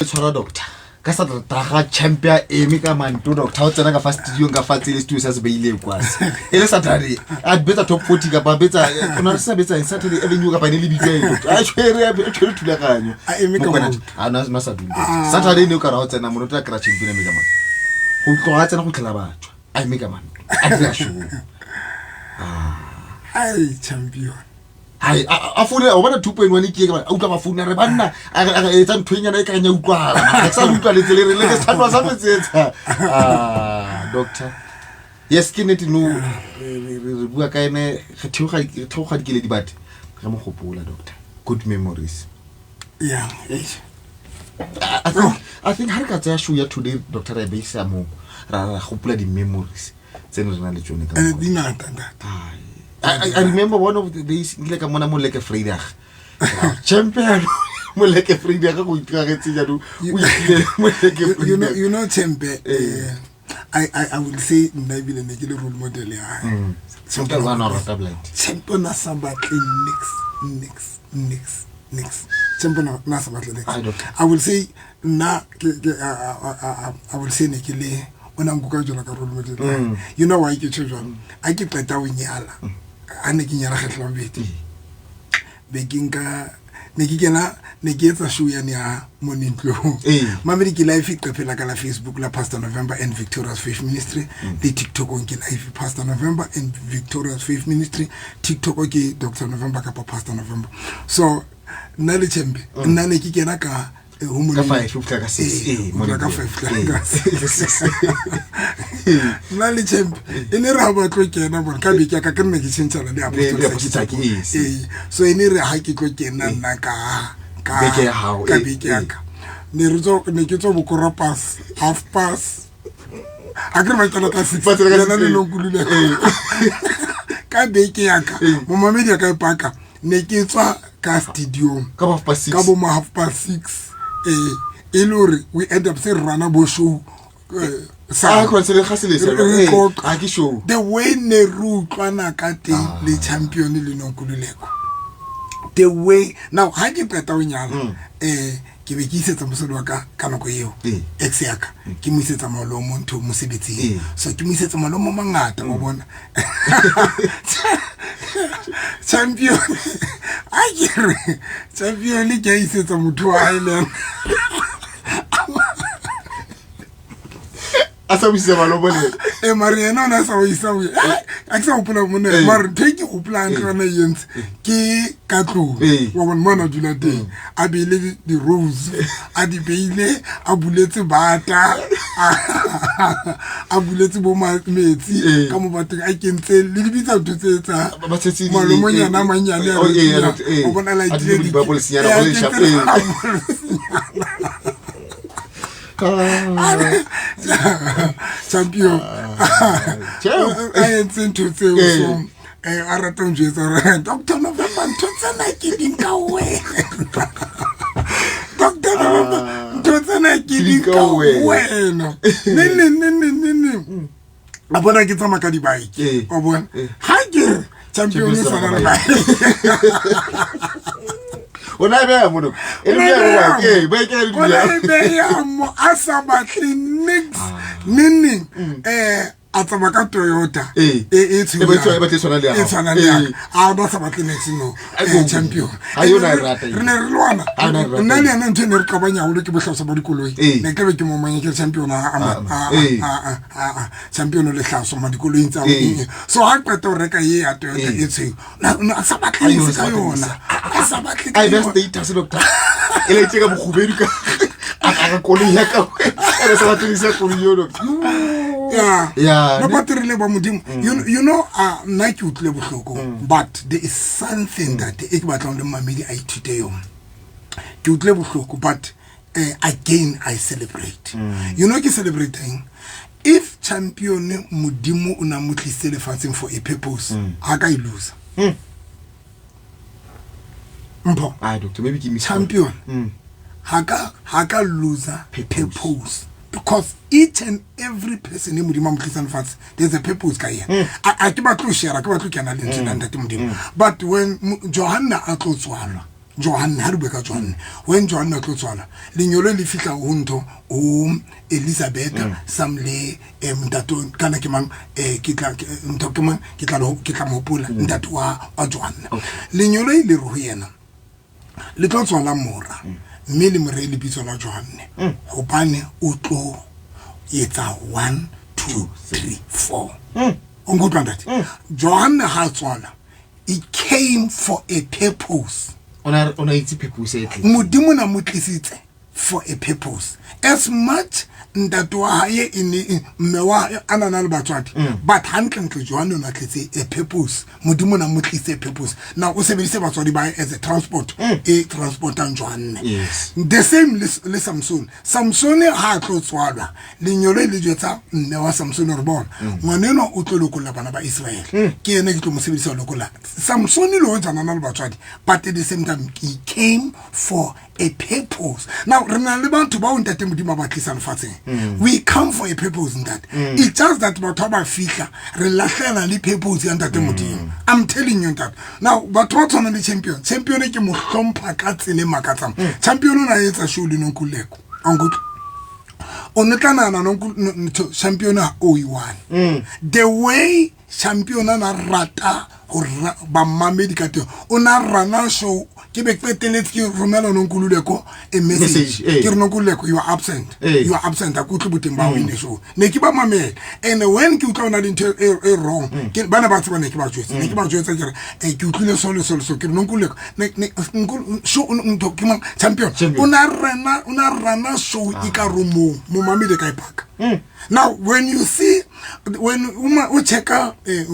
Tshwara doctor ka Saterdaga, champ ya eme ka manto, doctor, o tsena ka fa studiong ka fa tsele studio sa se beileng kwase e le Saturday, a betsa Top 40 kapa betsa o na re sa betsa eng, Saturday Avenue kapa ne le bitsa eng, doctor, a tshwere thulaganyo. A eme ka Mokwena- maoto. A na sa dule, doctor. Saturday ne o ka ra o tsena mono tla kry-a champion eme ka manto go tloga a tsena go tlhela batswa a eme ka manto a dira show. Ai, champion. Hai, a foune o bona 2.1 ke a utlwa ba founa re banna a re etsa ntho e nyana e kareng ya utlwahala, ga ke sa utlwa letse le re le ke sethatwa sa metsetsa. Ah, doctor, yes, ke nnete no re bua ka ene, re theoga dikeledi, but re mo gopola, doctor, good memories. Yeah, eish. I think ha re ka tsaya show ya today, doctor, ra e beisa moo, ra gopola di-memories tse ne re na le tsone ka And mokgwa. Di ngata, ntate. I remember one of the days nkile ka mona mo Leke Vrydag, champion mo Leke Vrydag, go itiragetse jaanong o itlile mo Leke Vrydag. You know Chempe, I will say nna ebile ne ke le role model ya hae. Sometimes wa na o rata blind. Champion a sa batle nix, nix, nix, nix. Champion na sa batle nix. Ai, doctor. I will say nna ke I will say ne ke le o na nkuka jalo ka role model. You know why ke tjho jwalo? A ke qeta ho nyala. A ne ke nyala kgetlo la bobedi. Be ke nka ne ke kena ne ke etsa show yane ya Morning Glow. Mamedi, ke live iqephe la ka la Facebook la Pastor November and Victorious Faith Ministry, le TikTok ke live Pastor November and Victorious Faith Ministry, TikTok ke Dr November kapa Pastor November. So nna le Chempe, nna ne ke kena ka ho Ka Morning- 5 ho fihla ka 6. Ee, ho fihla ka Morning 5 Glow. fihla ka 6. Nna le Champ e ne re ha ba tlo kena bona ka beke ya ka, ke nne ke tjhentjhana le Apostle Le Apostle Saki. Saki, Ee, so e ne re ha ke tlo kena nna ka Beke ya hao, ka beke ya ka ne re tswa, ne ke tswa bo quarter past, half past, a ke re ba kena ka 6. Ba tsena ka Yena 6, le ee. Nonkululeko ka beke ya ka, momamedi a ka e paka, ne ke tswa ka studiong ka 6:30. Ka bo ma 6:30, ee, e le hore we end up se re rana bo show Ah, khona ga se le re qoqa. A ke show. The way ne re utlwana ka teng le champion le Nonkululeko, the way now ha ke qeta ho nyala, ke be ke isetsa mosadi wa ka ka nako eo, ex ya ka, ke mo isetsa malomo ntho mosebetsing. So ke mo isetsa malomo a mangata wa bona. Champion a ke re champion ke a isetsa motho wa hae le ena. A sa buisa malomo le. E mare yena o ne a sa o isa o a ke sa gopola mone. Mare ntho e ke gopolang ke yona e entse ke ka tlong wa bona mo a na dula teng, a beile di-rose, a di beile, a buletse bata, a buletse bo metsi ka mo bateng, a kentse le di bitsa ntho tse tsa Ba tshetse malomonyana a mannyane a oh, re ee. o bona A laetile di di-bubbles-nyana, a go le kentse sharp, ee. di-bubbles-nyana. Champion Tjeo. a entse ntho tseo. So a rata ho njwetsa hore, "Doctor November, ntho tsena ke di nka wena. Doctor November, ntho tsena ke di nka wena." Neng neng neng neng neng neng a bona ke tsamaya ka di-bike. Wa bona ha ke re champion o Champion tshwana le tsamaya ka bike. O na e beya mo, doc. E le beya mo bike, ee, bike e le O na dula. e beya mo, a sa batle nix neng neng. A tsamaya ka Toyota e e E ba e batla e tshwana le ya e hao. tshwana le yaka, a ba sa batle nix no. Ai, go. Champion. Ha yona e rata eo. Re ne re lwana. Ha yona e rata Nna eo. le yena, ntho e ne re qabanya haholo ke bohlaswa ba dikoloi. Ne ke be ke momanya ke champion a champion le hlaswa ma dikoloing tsa so ha qeta ho reka ye ya Toyota e tshweu, a sa batle Ai, nix yona ka sa batle yona, nix. a sa batle ka A e beya yona. status, doctor, e laetse ka bokgubedu ka a re koloi ya ka ene sa batle isa koloi eo, doctor. Yeah. No, but re le ba Modimo, you know, nna ke utlwile bohloko, but there is something that e ke batlang le mamedi a ithute yona. Ke utlwile bohloko, but again I celebrate. You know ke celebrate eng? If champion Modimo o na mo tlisitse lefatsheng for a purpose, ha ka e loser mpho. Ah, doctor, maybe ke miss. Champion ha ka loser Purpose. Purpose, because each and every person e Modimo a mo tlisang lefatshe, there's a purpose ka yena. A ke batlo share, ke batlo kena lentswe la ntate Modimo, but when Johanna a tlo tswalwa, Johanne ha re bue ka Johanne when Johanne a tlo tswalwa lenyolo le fihla ho ntho ho Elizabeth mm. sam le eh, ntate kana ke mang eh, ke tla ntho ke mang ke tla ke tla mohopola mm. ntate wa wa Johanne lenyolo le re ho yena le tlo tswala mora mm. mme le more lebitso la Johanne hobane o tlo etsa 1 2 3 4 o nkutlwa ntate Johanne ha tswala He came for a purpose. O na o na itse purpose e tle. Modimo na mo tlisitse for a purpose. As much ntate wa hae e ne mme wa hae a na na le batswadi mm. but hantlentle Johanne o na tletse a purpose. Modimo na mo tlise a purpose. Now o sebedise batswadi ba hae as a transport mm. e transportang Johanne. Yes. The same le, le Samson. Samsone ha a tlo tswalwa, lenyolo le jwetsa mme wa Samsone gore bona, mm. ngwana enwa o tlo lokolla bana ba Israel. Mm. Ke ene ke tlo mo sebedisa ho lokolla. Samsone le hoja na le batswadi, but at the same time he came for a purpose. Now re na le batho bao ntate Modimo a ba tlisang lefatsheng. Mm. We come for a purpose ntate. It's just that batho ba fihla re lahlela le purpose ya ntate Modimo. I'm telling you ntate. Now batho ba tshwana le champion. Champion ke mo hlompha ka tsela e makatsang. Champion o na etsa show le Nonkululeko. Angutlwa. O ne tla nahana champion ha o one. The way champion a na rata ho bamamedi ka teng. O na rana show ke be qeteletse ke romela Nonkululeko a message. Ke re Nonkululeko you are absent. You are absent. A ke utlwe boteng ba o in the show. Ne ke ba mamela. And when ke utlwa o na le ntho e, e wrong, ke ba ne ba tseba ne ke ba jwetsa. Ne ke ba jwetsa ke re eh, ke utlwile so le so le so. Ke re Nonkululeko ne ne show ntho ke mang champion. O na rena o na rana show e ka romong. Momamedi ka e paka. Now when you see when uma o checka eh,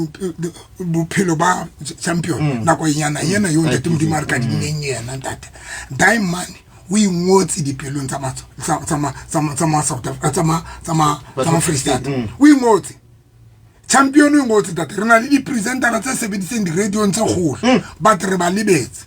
bophelo ba champion nako e nyana yena yo ntate Modimo a re ka dineng yena ntate diamond o ingotse dipelong tsa tsa tsa ma tsa ma South Africa tsa ma tsa ma tsa ma Free State o ingotse champion o ingotse ntate re na le di-presentera tse sebediseng di-radiong tse kgolo but re ba lebetse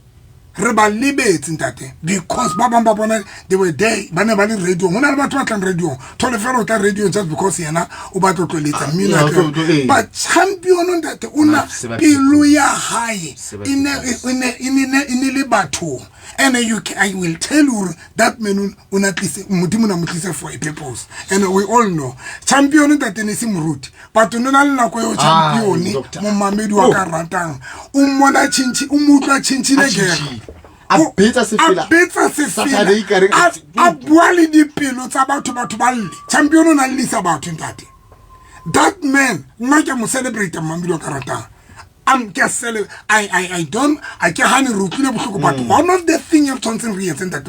re ba lebetse ntate because ba bang ba bona they were there ba ne ba le radiong go na le batho ba tlang radiong thole fela o tla radiong just because yena o batla tlo letsa mmino but champion ntate o na pelo ya hae e ne le bathong and you I will tell you that man o na tlise modimo na mo tlise for a purpose and we all know champion ntate ne se moruti but o ne na le nako eo champion momamedi wa ka ratang o mmona tšhintšhi o mo utlwa tšhintšhile kere a betsa sefela a betsa sefela a bua le dipelo tsa batho batho ba lle champion o na llisa batho ntate that man nna ke mo celebrate mmamedi wa ka ratang I'm ke sele I I I don't I ke hane re utlwile bohloko but mm. one of the thing e tshwantseng re etse ntate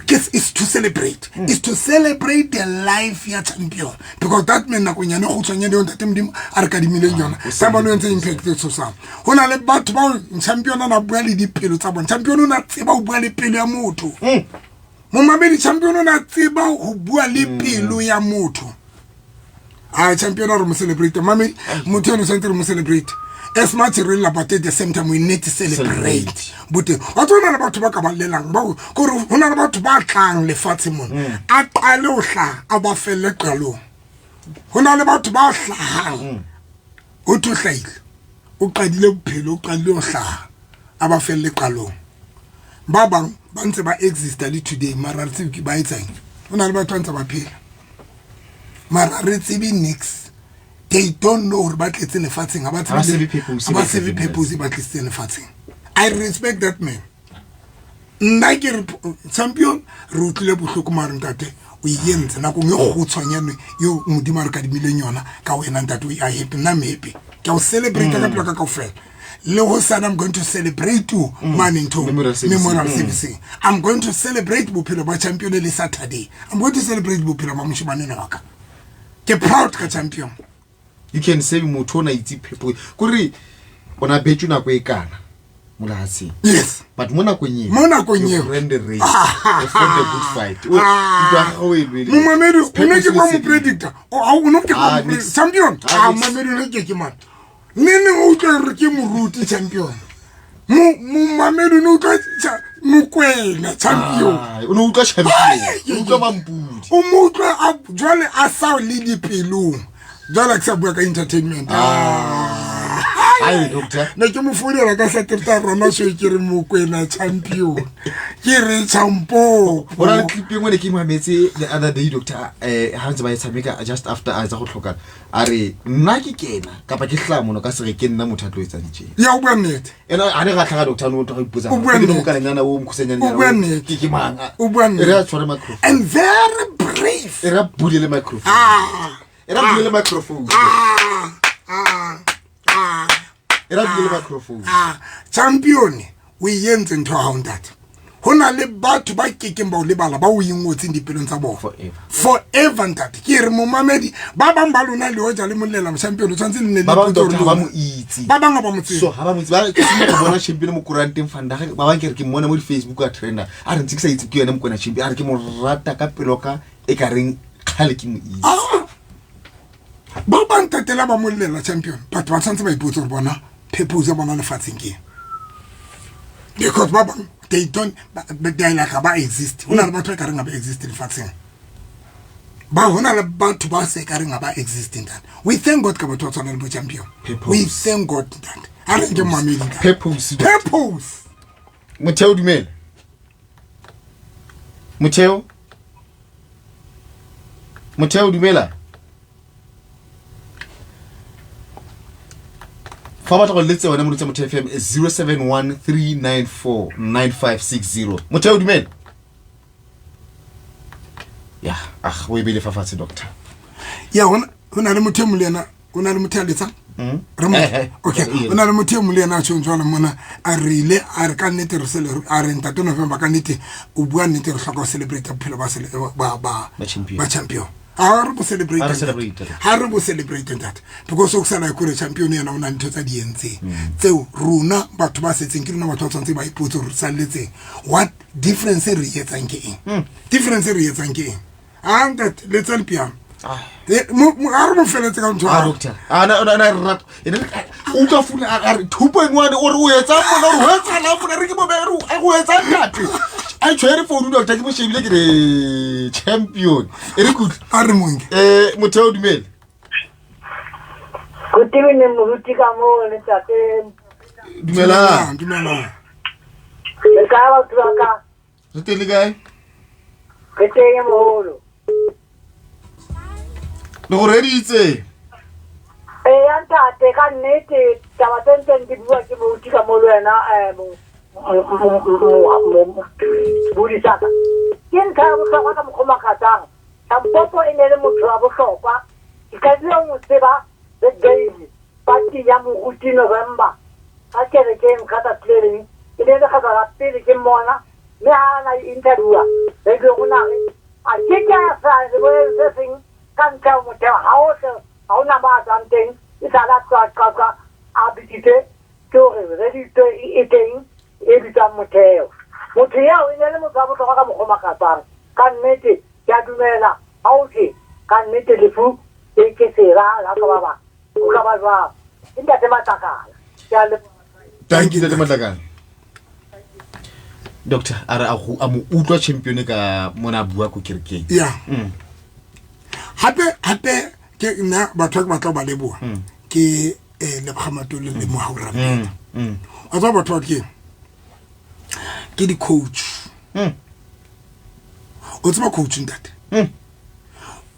ke is to celebrate mm. is to celebrate the life ya champion because that man nakong yane kgutshwanyane eo ntate Modimo a re kadimileng yona sa ba no entse impact e tshosang ho na le batho bao champion a na bua le dipelo tsa bona champion o na tseba ho bua le pelo ya motho mm. Momamedi champion o na tseba ho bua le pelo ya motho a champion re mo celebrate mamedi motho eno santse re mo celebrate as much re lla but at the same time we need to celebrate bote wa tsona le batho ba ka ba llelang ba gore ho na le batho ba tlang lefatshe mona mm. a qale ho hlaha a ba felle qalong ho na le batho ba hlahang mm. ho thwe hlahile o qadile bophelo o qadile ho hlaha a ba felle qalong ba bang ba ntse ba exista le today mara re tsebe ba etsang ho na le batho ba ntse ba phela mara re tsebe nix they don't know gore ba tletse lefatsheng ga ba tsebe purpose ba tlisitseng lefatsheng i respect that man nna ke re champion re utlwile bohloko mare ntate o e entse nakong e kgutshwanyane eo modimo a re kadimileng yona ka wena ntate o a happy nna I'm happy ke a o celebrate ka pelo ka kaofela le go sana i'm going to celebrate you mm. mane nthong memorial mm. servicing i'm going to celebrate bophelo ba champion le saturday i'm going to celebrate bophelo ba moshimane wa ka ke proud ka champion you can say motho o na itse phepo kore o na betswe nako e kana mo lefatsheng yes but mo nakong eo mo nakong eo ran the race o fought the good fight o ntwa ga o e lwele momamedi o ne ke kwa mo predictor o ne ke kwa champion ah momamedi o ne ke ke man ne ne o utlwa re ke moruti champion momamedi o ne utlwa mokwena champion o ne utlwa champion o utlwa mampudi o mo utlwa jwale a sa le dipelong jwale ke sa bua ka entertainment ah. Ai, doctor. Ne ke mo founela ka saterta rona so ke re Mokwena champion, ke re champo. Go na le clip e nngwe ne ke mametse the other day, doctor, ha ntse ba e tshameka just after a etsa go tlhokana, a re nna ke kena kapa ke hlaha mono ka sere ke nna motho a tlo etsang tje. Ya, o bua nnete. Ena a ne ga tlhaga doctor no tlo go ipotsa. O bua Ke nnete. mokananyana o mokhutsanyane. O bua nnete. Ke mang? O bua nnete. E re a tshware microphone. And very brave. E re a bulele microphone. Ah. E re a bulele microphone. Ah. Ah. Ah. E re a bulele microphone. Ah, champion o e entse ntho ya hao ntate. Ho na le batho ba kekeng ba o lebala, ba o ingotseng dipelong tsa bona. Forever. Forever ntate. Ke re momamedi ba bang ba lona le hoja le mollela champion o tshwanetse le nne le Ba bang ipotse hore doctor ha ba lona- mo itse. Ba bang ha ba mo tsebe. So ha ba mo itse, ba ke simolola go bona champion mo koranteng vandag, ba bang ke re ke mmona mo di-Facebook a trenda, a re ntse ke sa itse ke yone Mokwena champion, a re ke mo rata ka pelo ka e ka reng kgale ke mo itse. Ah! Ba bang ntate la ba mollela champion, batho ba tshwanetse ba ipotse hore bona purpose ya bona lefatsheng ke eng. Because ba bang they don't, they like ha ba exist. Ho na le batho ba ka reng ha ba exist lefatsheng. Ba ho na le batho ba se ka reng ha ba exist ntate. We thank God ka batho ba tshwanang le bo champion. Purpose. We thank God ntate. Ha re nke mamedi ntate. Purpose. Purpose. Motheo dumela. Motheo. Motheo dumela. Fa batla go letsa wena mo Motheo FM 0713949560. Motheo dumela. Ya, ah o e beile fa fatshe doctor. Ya hona ho na le motho e mong le yena, o na le motho ya letsang? Re mo- Okay, o na le motho e mong le yena a tjhong jwalo mona, a re ile, a re ka nnete re sele, a re ntate November ka nnete, o bua nnete re hloka ho celebrate bophelo ba sele, ba, ba, Ba champion. ba champion. Ha re bo celebrate, Ha re ntate. celebrate. Ha re bo celebrate, ntate. Because o sala kore champion yena o na le ntho tsa di entseng. Tseo rona batho ba setseng ke rona batho ba tshwanetse ba ipotse hore re salletseng. What difference re etsang ke eng? Difference re etsang ke eng? Ah, ntate, letsa le piano. Ha re mo feletse ka ntho Ah, ya. doctor. Ah, na, na, na, re rata. E ne re, o utlwa founu, a re, 2.1, o re o etsang mona, o re o etsahalang mona, re ke mo behe, re o, a re o etsang ntate? A tshwere founu, doctor, ke mo shebile, ke re, champion. E re kutlwe. A re monke. Motheo dumela. Good evening, moruti ka moo, le ntate. Dumelang. Dumelang. Le kae batho ba ka? Re teng le kae? Re teng moholo. Le go reditse. Ee, ya ntate, ka nnete, taba tse ntseng di bua ke moruti ka moo le wena, bodisaka. Ke ntlha ya bohlokwa ka mokgwa o makatsang. Limpopo e ne le motho wa bohlokwa. Ke qadile ho mo tseba le Daisy, party ya moruti November. Ka kerekeng ka tsatsi le leng, e ne le kgetlo la pele ke mmona, mme ha na interview-a, radio go na re, a ke ke a sa re bolele se seng ka ntle ho motheo, ha o hle, ha hona mo a tswang teng, e sale a tloha Qwaqwa, a bitsitse ke hore radio e teng e bitswang motheo. Motho eo e ne le motho wa bohlokwa ka mokgwa o makatsang. Ka nnete, ke a dumela, ha o thwe, ka nnete lefu e ke sera, la ka ba bang, o ka ba jwang. Ke ntate Matlakala. Ke a leboha. Thank you, ntate Matlakala. Doctor, a re a go, a mo utlwa champion ka mona a bua ko kerekeng. Ya. Hape, hape ke nna batho ba ke batla ho ba leboha. Ke, Leboga Matolo le Mohau Rampeta. Wa tseba batho ba ke eng? Ke di-coach. O tseba coach ntate?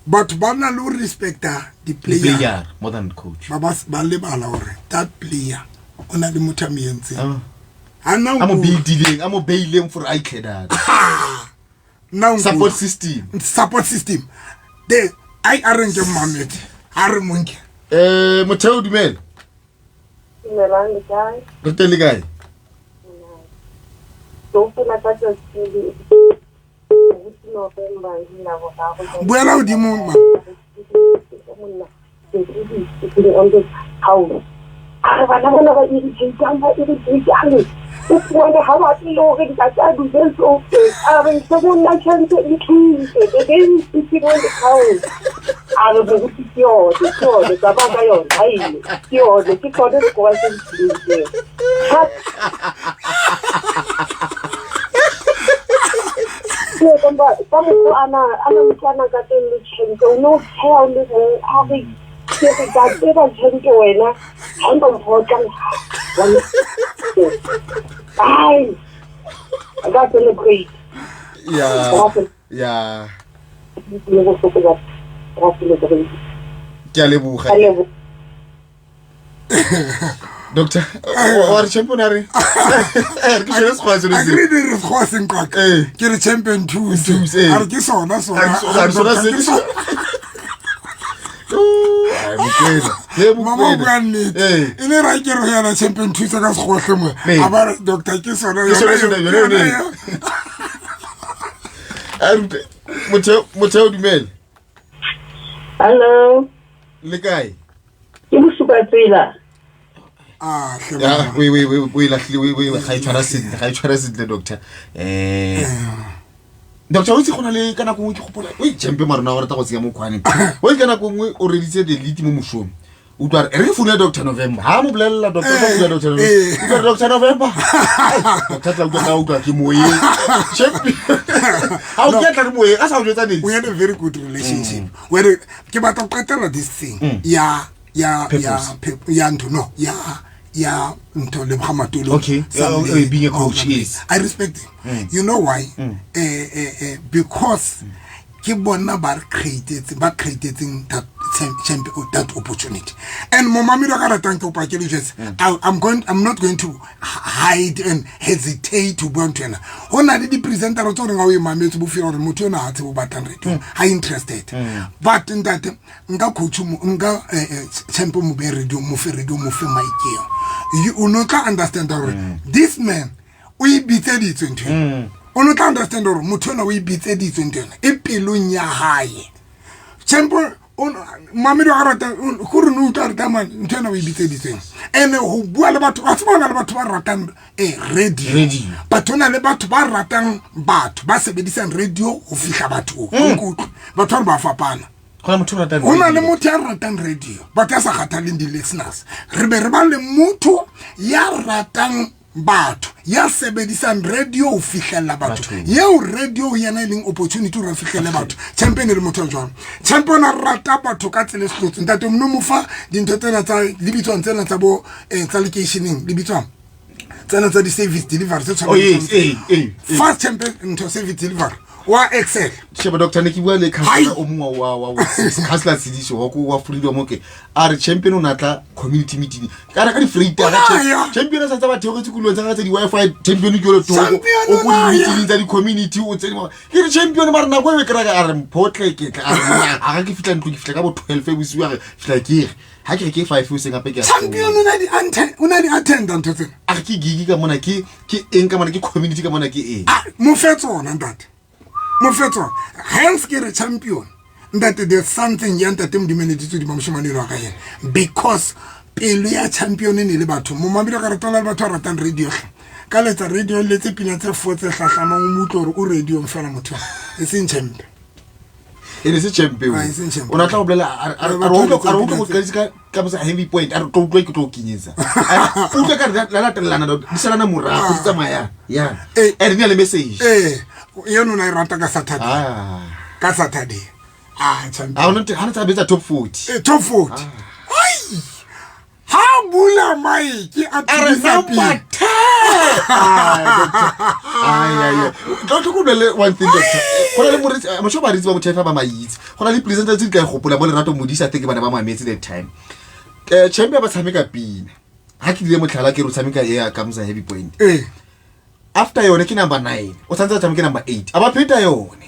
Batho ba na le ho respecta di-player. Di-player more than coach. Ba ba lebala hore that player o na le motho a mo entseng. Ah. Ha nna A mo nko- buildileng, a mo beileng for a itlhedana. Ha! Nna nko- Support system. Support system. De, ai, a re nke mmamedi. A re monke. Motheo dumela. Dumelang, le kae? Re teng le kae? Ke hopola ka tsatsi le moruti November le la boraro. Buela hodimo, ma. Monna, ke sitting on the house. A re bana bona ba irritate-ang, ba irritate-ang. O fumane ha ba tle le hore ntate a dule so. A re ntse monna tjhentse e thuse, the baby is sitting on the couch. A re moruti ke yone, ke yone, tsamaya ka yona, ha ile. Ke yone, ke sone score se se tlileng. Ha Ka mokgwa a na utlwana ka teng le tjhentse, o no tsheha o le mong, a re Ke re ka tseba tjhente wena ha nka mphotla. Ai. Ka celebrate. Ya. Ya. Le bohloko ba ra celebrate. Ke a leboga. A leboga. Doctor, wa re champion a re? Re ke sone sekgowa sone A se. ke re re sekgowa seng qaka. Ee. Ke re champion thuse. Thuse, ee. A re ke sona sona. A re a re sona se. Ke sona. Ai, Mokwena. He, Mama o Mokwena. bua nnete. Ee. E le ra ke re ho yana champion thuse ka sekgowa mo. Ee. A ba re doctor ke sona Ke sona sona, yone yone. A rute. Motheo, Motheo dumela. Hello, Le kae? ke bosupa tsela. Ah, hle Ya, mama. we we we we lahlile we we ga e tshwara sentle, ga e tshwara sentle doctor. Doctor o itse go na le ka nako nngwe ke gopola o champion marona wa rata go tsenya mokgwane. O itse ka nako nngwe o reditse the lead mo mošong. O utlwa re re founela Dr. November. Ha mo bolelela doctor o founela Dr. November. Eh. Utlwa Dr. November. Ai, Doctor tla utlwa ka utlwa ke moyeng. Champion. Ha o ke tla re moyeng a sa o jwetsa We niks. had a very good relationship. We had a, ke batla go qetela this thing ya ya ya Purpose. ya ntho no ya ya ntho le Matolo. Okay. Being a coach, yes. I respect him. You know why? Because ke bona ba re createtse ba createtseng that champion that opportunity. And momamedi wa ka ratang ke kopa ke le jwetse, I'm not going to hide and hesitate to bua ntho ena. Ho na le di-presenter tse o reng ha o e mametse bo feel hore motho enwa ha tsebe o batlang radio, ha interested. But ntate nka coach mo nka champion mo be radio mo fe radio mo fe mic eo. You o no tla understand hore this man o e bitseditswe ntho ena. O no tla understand hore motho enwa o e bitseditswe ntho ena e pelong ya hae. Champion mamedi wa ka rata gore no utlwa re tamane ntho ena o e bitseditsweng. And ho bua le batho wa tseba ho na le batho ba ratang radio. Radio. But ho na le batho ba ratang batho ba sebedisang radio ho fihla bathong. O nkutlwe. Batho ba fapana. Go na motho o ratang Ho na le radio. motho ya ratang radio batho ya sa kgathaleng di-listeners. Re be re ba le motho ya ratang batho ya sebedisang radio ho fihlella batho. Bathong. Yeo radio yena e leng opportunity hore a fihlelle batho. Champion e le motho a jwang? Champion a rata batho ka tsela e sehlotswe. Ntate o mo fa dintho tsena tsa le bitswang tsena tsa bo tsa lekeisheneng le bitswang tsena tsa di-service delivery tse Oh yes, tshwanang eh eh. eh. fast champion ntho service delivery wa excel. Sheba doctor ne ke bua le Hai. councillor o mongwe wa wa councillor Tsediso wa ko wa Freedom okay. A re champion o natla community meeting. Ka re ka di freight O na ya. champion a sa tsa batho go tse tsa tsa di wifi champion ke lo toko. Champion O ko o na di ya. meeting tsa di community o tsene mo. Ke re champion ba re nako e ke ra a re mphotle ke tla a re monna, a ga ke fitla ntlo ke fitla ka bo 12 bosiu a re fitla ke re. Ha ke re ke 5 o seng hape ke a Champion o na di o na di attenda ntho tsena. A re ke gig ka mona ke ke eng ka mona ke community ka mona ke eng. Ah, mo fe tsona ntate. Mo fe tsona. Hence ke re champion. Ntate there's something ya ntate Modimo di moshemane wa ka yena. Because pelo ya champion e ne le batho. Momamedi ka ratana le batho ba ratang radio hle. Ka letsa radio le tse pina tse four tse hlahlamang o mo utlwe hore o radio fela motho. E seng champion. E ne se champion. Ah, e seng champion. O na tla go bolela a re a re a re utlwa go qaditse ka ka motsa heavy point a re tlo utlwa ke tlo o kenyetsa. A re utlwa ka re la latelana di salana morago di tsamaya. Ya. Eh. And ne le message. Yeno o na e rata ka Saturday. Ah. Ka Saturday. Ah, champion. Ha ona ha tsa betsa top 40. Top 40. Ai! Ha bula mic a A re tibisa number pele. 10. Ah, doctor. Ai ai ai. Tlo tlo go bolele one thing doctor. Go na le moretsi motho ba ritse ba mothefa ba maitse. Go na le presenter tse di ka e gopola bo Lerato Modisa teng ke bana ba mametse that time. Champion ba tshameka pina. Ha ke dire motlhala ke re o tshameka e ya ka motsa heavy point. After yone ke number 9. O tshwanetse a tshameke number 8. A ba pheta yone.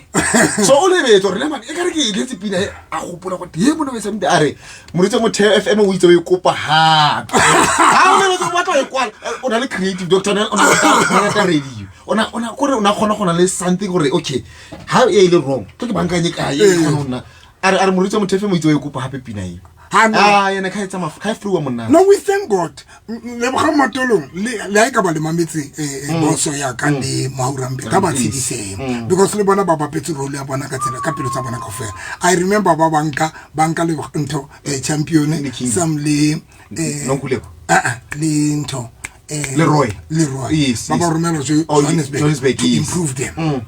So o lebetse gore le man e kare ke e letse pina e a gopola gore ye mona o e tshameka a re moritse motheo FM o itse o e kopa hape. Ha o lebetse o batla ho e kwala. O na le creative doctor o na o rata radio. O na o na kore o na kgona go na le something gore okay ha e ile wrong tlo ke bankanye kae e kgona ho nna. A re a re moritse motheo FM o itse o e kopa hape pina e. Ha no. Ah yena kha e tsamaya kha e frewa monna. No, we thank God. Lebogang Matolong le le ha e ka ba le mametse boso ya ka le Mohaura ka ba tshediseng because le bona ba bapetse role ya bona ka tsela ka pelo tsa bona kaofela. I remember ba banka banka le ntho champion Le King. Sam le Nonkululeko. Le ntho Leroy. Leroy. Yes, Ba ba yes. romela Oh, Johannesburg Johannesburg, to yes. improve them.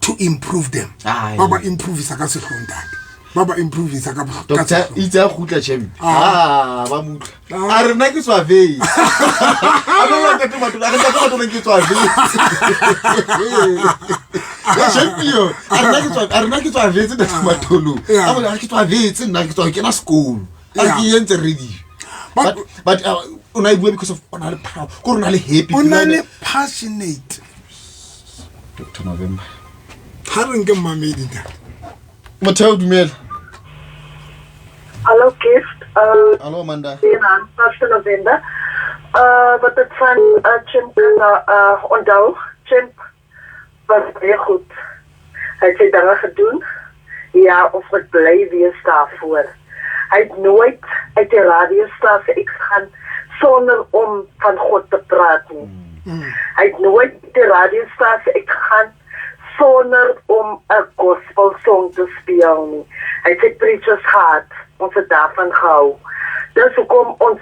To improve them. Aye. Ba ba improve sa ka sehlong ntate. Ba ba improvisa ka ka Doctor sehlopha. itse a kgutla champ. Ah. Ah, ba mutla. A re nna ke tswavetse. A no la ntate Matolo, a re ntate Matolo ke tswavetse. Ya champion. A re nna ke tswa a re nna ke tswavetse ntate Matolo. Yeah. A re ke tswavetse nna ke tswa ke na sekolo. A re Yeah. ke entse radio. But- But o na e bua because of o na le proud, ko re o na le happy. O na le passionate. Dr. November. Ha re nke mmamedi ntate. Motheo dumela. Hallo Gift, Hallo Amanda. Goeienaand, Pastor November. Wat ek van Chimp kan onthou, Chimp was baie goed. Hy het sy dinge gedoen. Ja, ons moet bly wees daarvoor. Hy het nooit uit die radiostasie uitgegaan sonder om van God te praat nie. Hy het nooit uit die radiostasie uitgegaan sonder om 'n gospel song te speel nie. Hy het sy preachers gehad. Ons het daarvan gehou. Dis hoekom ons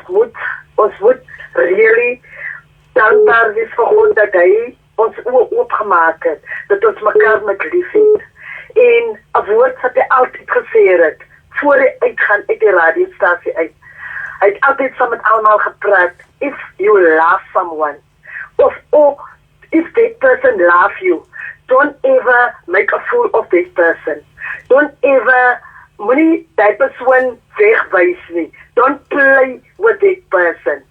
moet really dankbaar wees vir God dat hy ons oë oopgemaak het, dat ons mekaar met lief het. En 'n woord wat hy altyd gesê het voor hy uitgaan uit die radiostasie uit. Hy het altyd saam met almal gepraat. If you love someone of or if that person love you, don't ever make a fool of that person. Don't ever moenie daai persoon wegwys nie. Don't play with that person.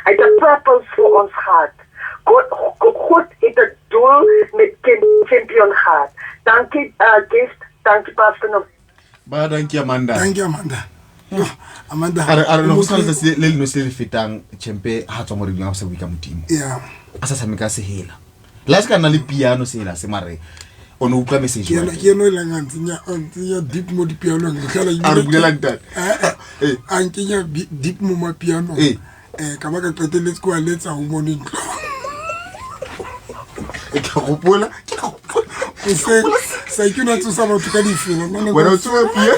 Hy het 'n purpose vir ons gehad. God het 'n doel met Champion gehad. Dankie Gift, dankie Pastor November. Ba dankie Amanda. Thank you Amanda. Yo, Amanda. A re no go sena letsatsi le le nosi le le fetang champe ha tswa mo radio a sa bue ka modimo. Yeah. A sa tshameka sehela. Le ha se ka nna le piano sehela se mare o ne o utlwa message Ke wa ena teng. ke eno e leng a ntsenya deep mo dipianong. Ke tlhola A re bulela ntate. Eh, a nkenya deep mo mapianong. Eh. Ka ba ka qetelletse ke wa letsa ho mono ntlo. Ke a gopola, ke a gopola. Hoseng, sa ke no tsosa batho ka difela. Nna Wena o tsoha piano.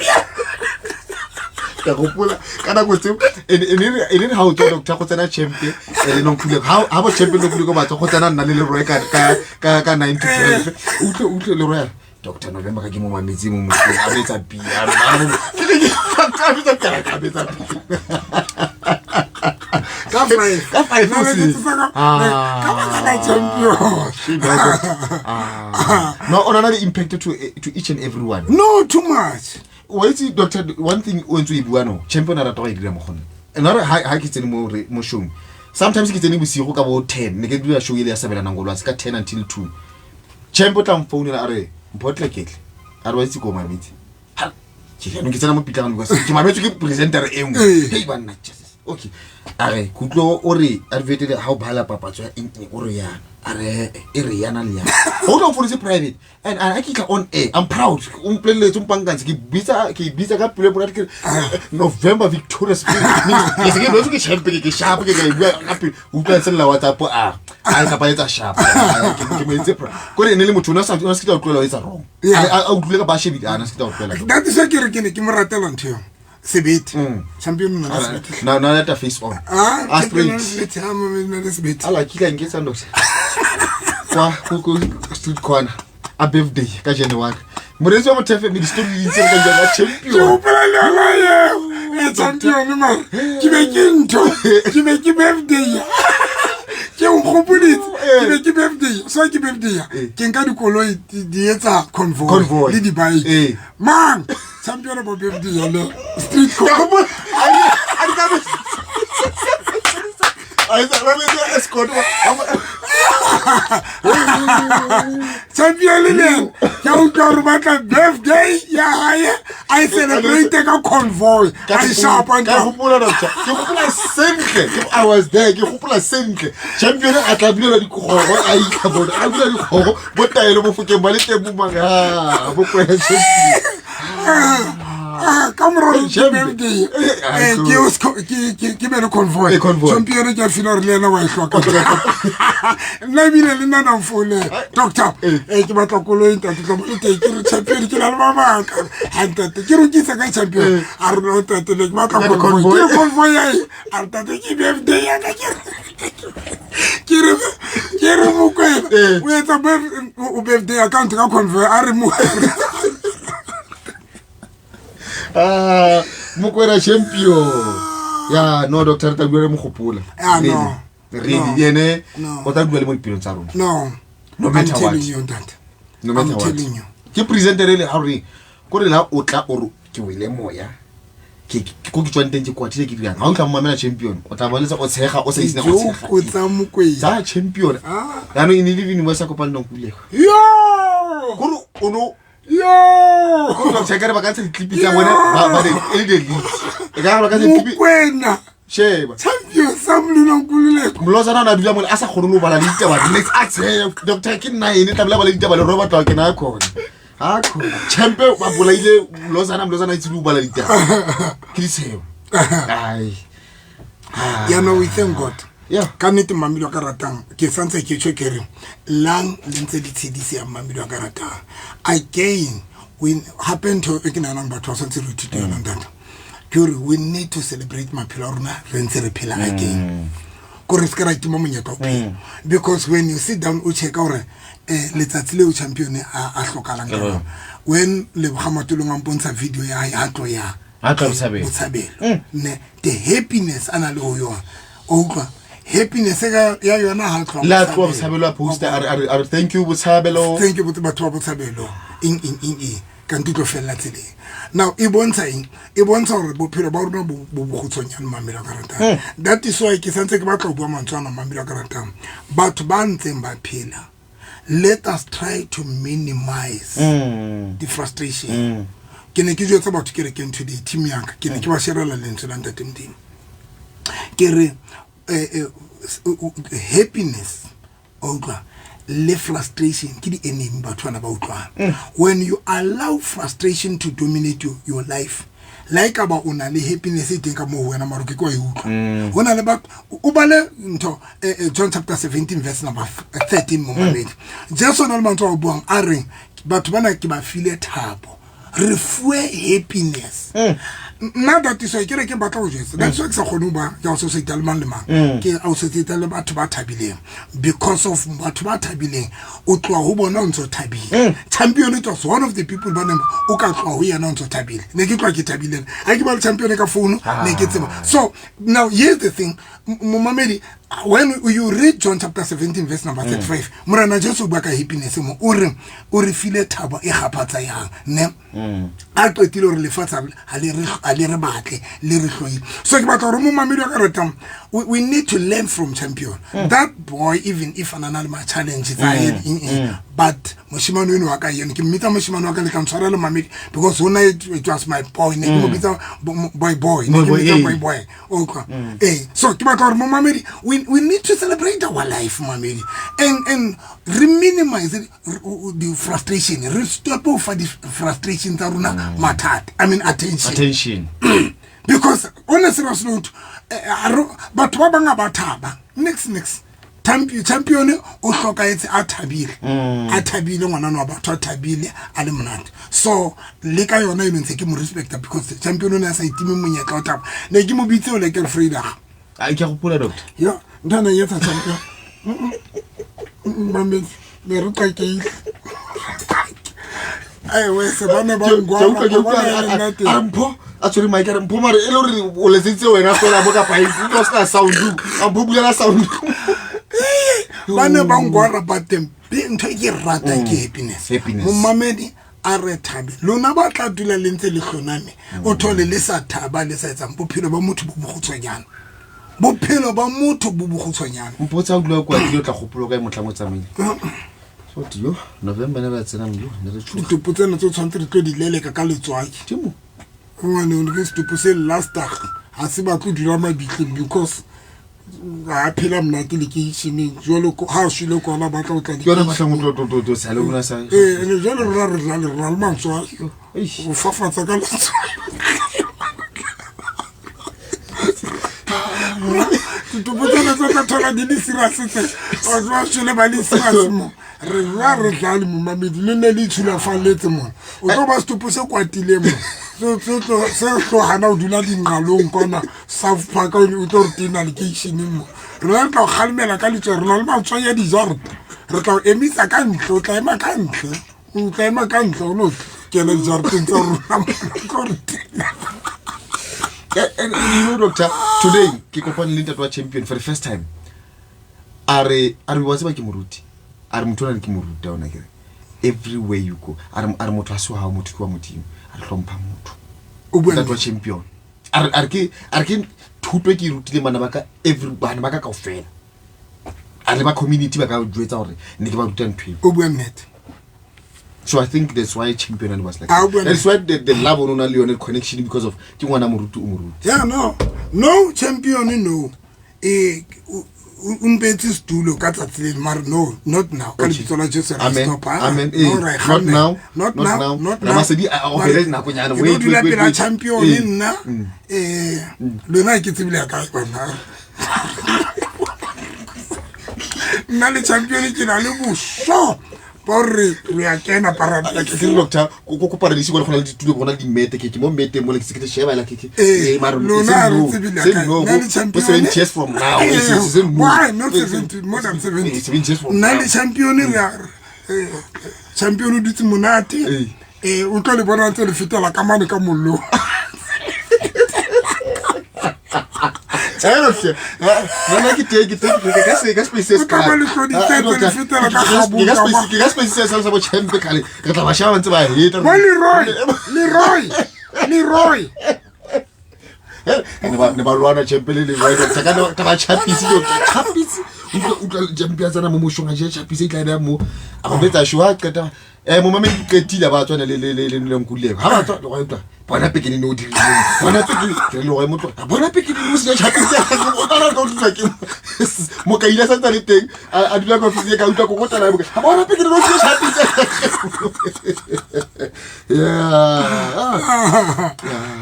Ke a gopola ka nako tseo e ne re ha o tswa doctor go tsena champe le Nonkululeko. Ha bo champe le Nonkululeko ba tswa go tsena nna le Leroy ka 9 to 12. Utlwe Leroy a re, Doctor November ka ke mo mametse mo motseng a betsa piano. Ke ne ke a betsa piano, a betsa piano. Ka 5. Ka 5 Nna le hoseng. tsosa ka Ah. ka baka la champion. Ah. No, o na le impact to each and everyone. No, too much. Wa itse doctor one thing o ntse o e bua no champion a rata go e dira mo go nna. Nna re ha ke tsene mo showng sometimes ke tsene bosigo ka bo 10 ne ke dira show ele ya sabelanang go lwatse ka 10 until 2. Champ o tla mfounela a re mphotle ketle a re wa itse ko mametse. Ha ke jaanong ke tsena mo pitlaganong because ke mametswe ke presenter e nngwe. Ee. Hei banna Jesus. Okay. A re ke utlwe o re advert ha o bala papatso ya eng eng o re yana. A re e re yana le yana. Ho tla o founetse private and a ke tla on air. I'm proud. O mpolelletse o mpankantse ke bitsa ka pelo e monate ke re, November Victoria Spring. Ke se ke nwetse ke champ ke sharp ke ka e bua ka pelo. O utlwa ntse lela WhatsApp a kapa etsa sharp. Ke mo entse proud. Kore e ne le motho o ne a sa o ne a se ke tla utlwela o etsa wrong. Yeah. A utlwile ka ba shebile a na se ke tla utlwela. That is why ke re ke ne ke mo ratela ntho eo. Sebete. Champion o na le sebete. Na leta face on. Ah, A champion o na le straight. sebete. Ah, mama, o na le sebete. Ala ke tla nketsa doctor. Kwa go street corner a birthday ka January. Moreetsi wa Motheo FM di-story di ntse re ka jana Ke champion. hopola le yona eo. E champion mare. Ke be ke ntho. Ke be ke birthday. Ke o nkgopoditse. Ke be ke birthday. So ke birthday. Ke nka dikoloi di etsa convoy Convoy. le di-bike. Eh. Mang champion bo birthday yone street Ke a corner. gopola. A di ka A etsa ba etsa escort. Champion le ena ke a utlwa hore o batla birthday ya hae a e celebrate ka convoy a e shapa Ka gopola doctor. Ke gopola sentle. I was there. Ke gopola sentle. Champion a tla bulela dikgogo a itla bona. A bula dikgogo bo taelo bo fokeng ba le teng bo mang. Ah, bo kwena champion. Ah, ka mora hore ke Champion. birthday Eh, ke o ke be le convoy Eh, convoy. champion ke a feel hore le ena wa e hloka nna ebile le nna na mfounela doctor ke batla koloi ntate tla mo le teng ke re champion ke na le mabaka ha ntate ke re ka champion a re no ntate ne ke batla Ke batla convoy convoy. ke re convoy ya eng? A re ntate ke birthday ya ka ke re Mokwena o etsa o birthday account ka convoy a re mo Ah, Mokwena champion. Ya, no doctor, re tla dula re mo gopola. Ah, no. Really. No. Really, ene No. o tla dula le mo dipelong tsa rona. No. No I'm matter what. telling you that. No matter I'm what. telling you. Ke presenter ele ha re ko re la o tla o re ke wele moya. Ke ko ke tswang teng ke kwatile ke dirang. Ha o tla mo mamela champion, o tla bonetsa o tshega o sa isina go tshega. Joko tsa Mokwena. Tsa champion. Ah. Yaanong e ne le vini wa sa kopane nonkulego. Yo! Kore o no Yo! ko tla check ba ka ntsha di-clip tsa bone ba e le the lead. E ka ba ka ntsha di-clip Mokwena. sheba. Champion sa Molula Nkululeko. Molozana o ne a dula mole a sa kgone le ho bala le ditaba next a tsheya doctor ke nna ene tlamehile a bala ditaba le Robert wa kena a khona a khona champe ba bolaile Molozana Molozana a itse le ho bala ditaba ke ditshebo ai. Ya no, we thank God. Yeah. Ka nnete mmamedi wa ka ratang, ke santse ke tjho ke re lang le ntse le tshedise ya mmamedi wa ka ratang. Again, we hape ntho e ke nahanang batho ba santse re ithute yona ntate. Ke hore we need to celebrate maphelo a rona re ntse re phela again. Kore se ke ra itima monyetla wa ho phela. Because when you sit down o checka hore letsatsi leo champion a hlokahalang ka lona. When Leboga Matolong a mpontsha video ya hae ha tlo ya Ha tlo Botshabelo. Botshabelo. Ne the happiness a na le ho yona. O utlwa happiness e ka ya yona ha tlo Le a tloha Botshabelo a poster a re thank you Botshabelo. Thank you batho ba Botshabelo. Eng eng eng eng. Ka ntlo tlo fella tseleng. Now e bontsha eng? E bontsha hore bophelo ba rona bo bokgutshwanyane mamela ka ratang. That is why ke santse ke batla ho bua mantswe ana mamela ka ratang. Batho ba ntseng ba phela, let us try to minimize the frustration. Ke ne ke jwetsa batho ke re ke today team ya ka, ke ne ke ba sharela lentswe la Ntate Modimo. Ke re happiness o utlwa le frustration ke di enemy batho bana ba utlwang. When you allow frustration to dominate your life, like ba o na le happiness e teng ka mo ho wena mara ke kwa e utlwa. Ho na le batho o bale ntho John chapter 17 verse number 13 mo mamedi. Jesu o na le mantswe a buang a reng batho bana ke ba file thabo, re fuwe happiness. Nna that is why ke re ke batla ho jwetsa. That's why ke sa kgone ho ba ke associate le mang le mang. Ke associate le batho ba thabileng. Because of batho ba thabileng, o tloha ho bona o ntso thabile. Champion it was one of the people ba neng o ka tloha ho yena o ntso thabile. Ne ke tloha ke thabile. Ha ke ba le champion ka phone, ne ke tseba. So now here's the thing, momamedi, when you read John chapter 17 verse number 35, Morena Jesu o bua ka happiness mo, o re o re file thabo e kgaphatsa yang, ne? A qetile hore lefatshe ha le re ha le re batle, le re hloile. So ke batla hore momamedi wa ka ratang, we need to learn from champion. That boy, even if a na le ma challenges tsa hae, but moshimane eno wa ka yena, ke mmitsa moshimane wa ka le tla ntshwarela momamedi, because hona it was my boy, ne ke mo bitsa boy boy, ne ke Boy, mmitsa boy, boy boy. Okay. So ke batla hore momamedi, we need to celebrate our life, momamedi, and re minimize the frustration, re stop for the frustration tsa rona mathata, I mean attention. Attention. Because on a serious note, batho ba bang ba thaba. Next. Champion o hlokaetse a thabile. A thabile ngwana wa batho a thabile a le monate. So le ka yona e ntse ke mo respecta because champion o ne a sa itime monyetla wa thaba. Ne ke mo bitse o le ke Frida. A ke go pula doctor. Ya, ntho e etsa champion. Mame, ne re qekeile. Ai we se bana ba ngwana Ke utlwa a re mpho a tshwere mic a re mpho mare e le hore o letsetse wena fela mo ka pipe o tlo sena sound a mpho bulela sound. Ba ne ba ngwara ba teng ntho e ke ratang ke happiness. Happiness. Momamedi a re thabe. Lona ba tla dula le ntse le hloname. O thole le sa thaba le sa etsang bophelo ba motho bo bokgutshwanyane. Bophelo ba motho bo bokgutshwanyane. Mpotsa o dula kwa ke tla gopolo kae motlhang o tsamaile. So dio November ne ra tsena mlo ne re tshuga. Ditopo tsena tse tshwanetse re tlo di leleka ka letswai. Timo. Ngwane o ke setopo se last ha se batle dula mabitleng because ha phela monate lekeisheneng jwalo ha shwele kwana ba tla o tla Ke yona mohlang o tlo tlo sale o na sa. Ene jwale rona re dla le rona le mantswe o fafatsa ka letswai. Ditopo tsena tse tla thola di le serious tse. Batho ba shwele ba le serious mo. Re ra re tla le momamedi le ne le itshulafalletse mona. O tlo ba setopo se kwatileng mo. Se tlo hana o dula dinqalong kwana South Park o tlo re tena lekeisheneng mo. Rona re tla o kgalemela ka letswai, re na le mantswe a dijarata. Re tla o emisa ka ntle, o tla ema ka ntle. O tla ema ka ntle, o no. kena dijareteng tsa rona mona tlo re tena. And you know, doctor, today ke kopane le ntate wa champion for the first time. A re wa tseba ke moruti. A re motho ona ke moruti ona ke re. Everywhere you go. A re motho a se wa hao, motho ke wa Modimo. A re hlompha motho. O bua Ntate wa nnete. champion. A re ke thuto e ke e rutileng bana ba ka, every bana ba ka kaofela. A re ba community ba ka jwetsa hore ne ke ba ruta ntho eo. O bua nnete. So I think that's why champion was like Ah, o bua that. That's why the love o na le yone connection, because of ke ngwana moruti, o moruti. Yeah, no no champion, no, o mpetse setulo ka tsatsi le, mare no, not now, ka lebitso la Jesu ra Amen. stop, ah. Amen. No, ra e Not kganna. now. Not Not now. now. Not now. Ramasedi, a Mare, obele nakonyana. ke Wait, tlo dula wait, wait, pela wait. champion nna, lona ke tsebile ya kae bana. Nna le champion ke na le boso ba gore re a kena paradise. Ke re doctor, ko paradise go na le ditulo, go na le dimete, ke mo mmeteng mo le ke se ke sheba la ke mare Lona se ha re no, tsebile se kae. no, Nna le go champion. 70 years from now, se no. Why not 70, more than 70? 70 years from Nna now. le champion re a champion o dutse monate. O tlo le bona ntse le fetela ka mane ka mollong. Nna ke teng, ke teng, ke ka se ka space se O tla ba le hlodisetse, le fetela ka kgabong ke ka ka space, ma. ke ka space se sa bo champ kgale. Re tla ba sheba ba ntse ba heta. Bo Leroy, Leroy, Leroy. Ne ba lwana champ le Leroy, doctor, ka ka ba chapisi, doctor, chapisi. Utlwa champion tsana mo moshong a je chapisi e tla be mo. A ba betsa show ha qeta. Momamedi ke qetile, ba tswa le le le le le nkuleko. Ha ba tswa le go utlwa. Bona pekene ne o dirile. Bona pekene ke re le go motlo. Bona pekene o se chapisi. O tla ka utlwa ke. Mokaila sa ntse le teng. A dula ka office ka utlwa kokotela ya. Bona pekene o se chapisi. Yeah.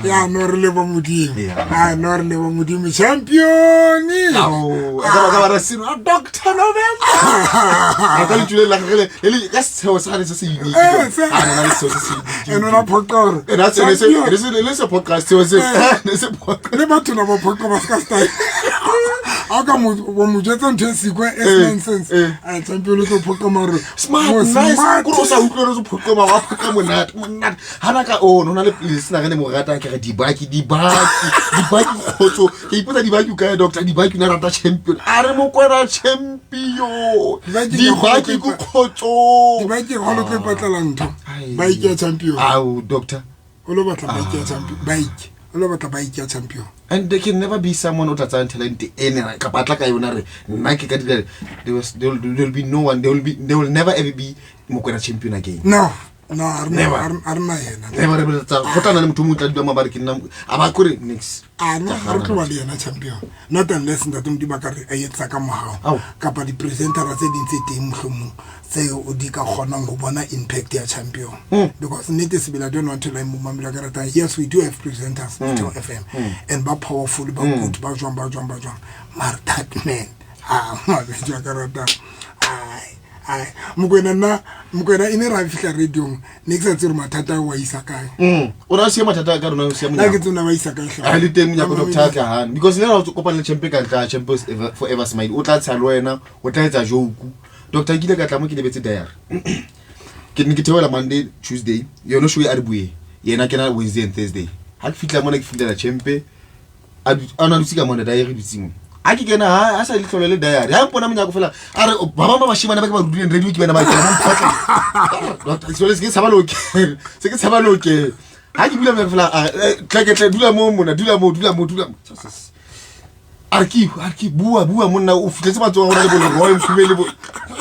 Ya no re lebo Modimo. Yeah. Ah, no re lebo Modimo champion. Ao, ka ba ra seno, ah, Dr. November. A ka letsule la gagwe le ka setsheho sa gane se se unique. A na le setsheho se se unique. Ene ona phoqa hore E na se ne se champion. ne se ne se podcast seo se ne se podcast. Le batho na ba phoqa ba ska style. A ka mo wa mo jwetsa ntho e sikwe e nonsense. A champion o tlo phoqa mare. Smart, Mo nice. smart. Kore o sa utlwe re se phoqa ma wa phoqa monate, monate. Hana ka oh, no na le lesena re ne mo rata ke re dibaki, dibaki, dibaki kgotso. Ke ipotsa dibaki o kae, doctor? Dibaki o ne a rata champion. A re Mokwena champion. Dibaki ke Dibaki kgolo ko kgotso. Dibaki ga lo tlo ipatlela ntho. Ai. Bike ya champion. Ao, doctor. O lo batla bike ya champion. Bike. O lo batla bike ya champion. And there can never be someone o tla tsayang talent ene kapa a tla ka yona re nna ke ka dira. There will be no one, there will never ever be Mokwena champion again. No. No, a re Never. a re na yena. Never re tsa go tla na le motho o mongwe o tla dula mo ba re ke nna a ba kore next. A no, ga re tlo ba le yena champion. Not unless ntate Modimo a ka re a etsa ka mohau. Ao. Kapa di-presentera tse ding tse teng mohlomong tseo di ka kgonang ho bona impact ya champion. Because nnete sebele, I don't want to lie, momamedi wa ka ratang. Yes, we do have presenters Metro FM, and ba powerful, ba good, ba jwang, ba jwang, ba jwang. Mare that man, ah, mabedi wa ka ratang. Ai, ai, Mokwena nna, Mokwena e ne ra fihla radiong, ne ke sa tsebe hore mathata ao wa isa kae. O na o siya mathata a ka rona o siya Nna ke monyako. tsebe na wa isa kae hle. A le teng monyako, doctor, a tla hane. Because le ha o kopana le champion ka tla champion forever smile. O tla tsha le wena, o tla etsa joke. Doctor, ke ile ka tla mo ke lebetse diary. Ke ne ke theohela Monday, Tuesday, yona show e a re bueng. Yena kena Wednesday and Thursday. Ha ke fihla mona ke fihlela champion a a na dutse ka mona diary dutse mo. Ha ke kena ha a sa le hlole le diary. Ha mpona monyako fela a re ba bang ba bashimane ba ke ba rutileng radio ke bana ba kena ba mphatla. Doctor, se ke tshaba lo kena. Se ke tshaba lo kena. Ha ke bula monyako fela a re, tle ke tle dula mo mona, dula mo, dula mo, dula mo. A re ke, a re ke bua, bua monna o fihletse matsoho a rona le bo Leroy Mkhube le bo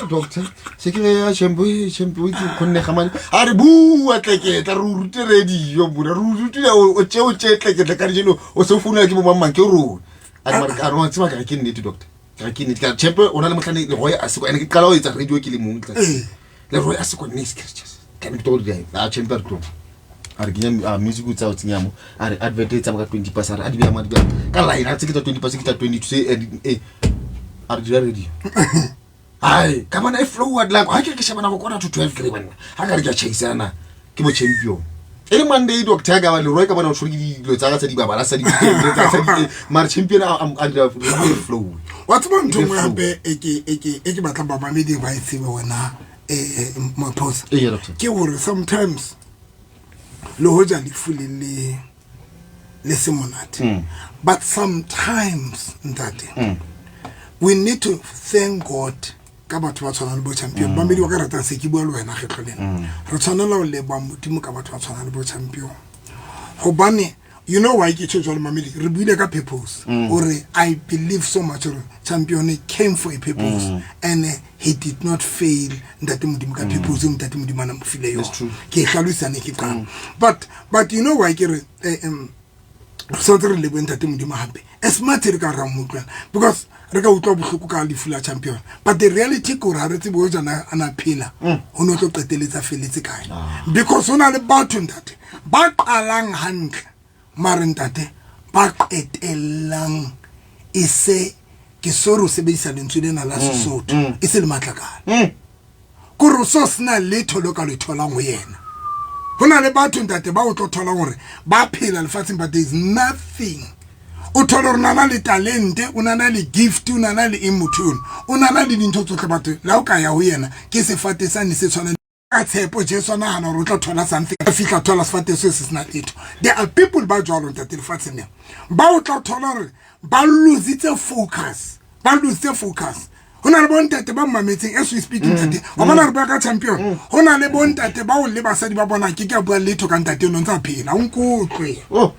doctor. Se ke re ya champ, champ, o itse khonne ga mane. A re bua tle ke tla re o rute radio mona, re o rutile o tje o tje tle ke tle ka jeno o se o founela ke bo mang mang ke rona. A re mare a re wa tseba ka re ke nnete doctor. Ka re ke nnete ka champ o na le mohlane Leroy a se ko ene ke qala ho etsa radio ke le mong tla. Leroy a se ko next ke re just. Ka ne ke tlo di a champ a re tlo. A re kenya music o tsa o tsenya mo. A re advert e tsamaya ka 20 past, a re a di beya mo, a di beya mo. Ka line a tse ke tsa 20 past, ke tsa 22 se, a re dira radio. Ai, ka bona e flow wa like ha ke re ke shebana go kwana to 12 ke re banna. Ha ka re ke a chaisana ke bo champion. E le Monday doctor ka ba Leroy ka bona o tshwere ke dilo tsa ka tsa di babala sa di tsa di mare champion a dira e flow. Wa tseba ntho E nngwe flow. hape e ke batlang bamamedi ba e tsebe wena, Maphosa. Ee, doctor. Ke hore sometimes Le hoja lefu le le le se monate, but sometimes, ntate, we need to thank God ka batho ba tshwanang le bo Champion. Bamedi wa ka ratang, se ke bua le wena kgetlho lena, re tshwanela ho leboha Modimo ka batho ba tshwanang le bo Champion, hobane you know why ke tjho jwalo, mamedi? Re buile ka purpose, hore I believe so much hore Champion came for a purpose and he did not fail ntate Modimo ka purpose eo ntate Modimo a na mo file yona. True. Ke e hlalosa ne ke qala, but you know why ke re re santse re lebohe ntate Modimo hape, as much re ka ra mo utlwela, because re ka utlwa bohloko ka lefu la Champion, but the reality ke hore ha re tsebe ho jana a na phela, ho no tlo qeteletse a felletse kae, because ho na le batho, ntate, ba qalang hantle, mare, ntate, ba qetellang e se, ke sorry ho sebedisa lentswe lena la Sesotho, e se le matlakala, kore o so sena letho le ka le tholang ho yena. Ho na le batho, ntate, ba o tlo tholang hore ba phela lefatsheng, but there is nothing. O thole hore o na le talente, o na le gift, o na le eng, motho ono o na le dintho tsotlhe, batho le ha o ka ya ho yena ke sefate sane se tshwanang ka tshepo. Jesu a nahana hore o tla thola something, a fihla thola sefate seo se sena letho. There are people ba jwalo, ntate, lefatsheng lena, ba o tla thola hore ba lositse focus, ba lositse focus. Ho na le bontate ba mmametseng as we speak, ntate, wa bona re bua ka Champion, ho na le bontate bao le basadi ba bona ke a bua letho ka ntate ono ntse a phela, o nkutlwe. Oh.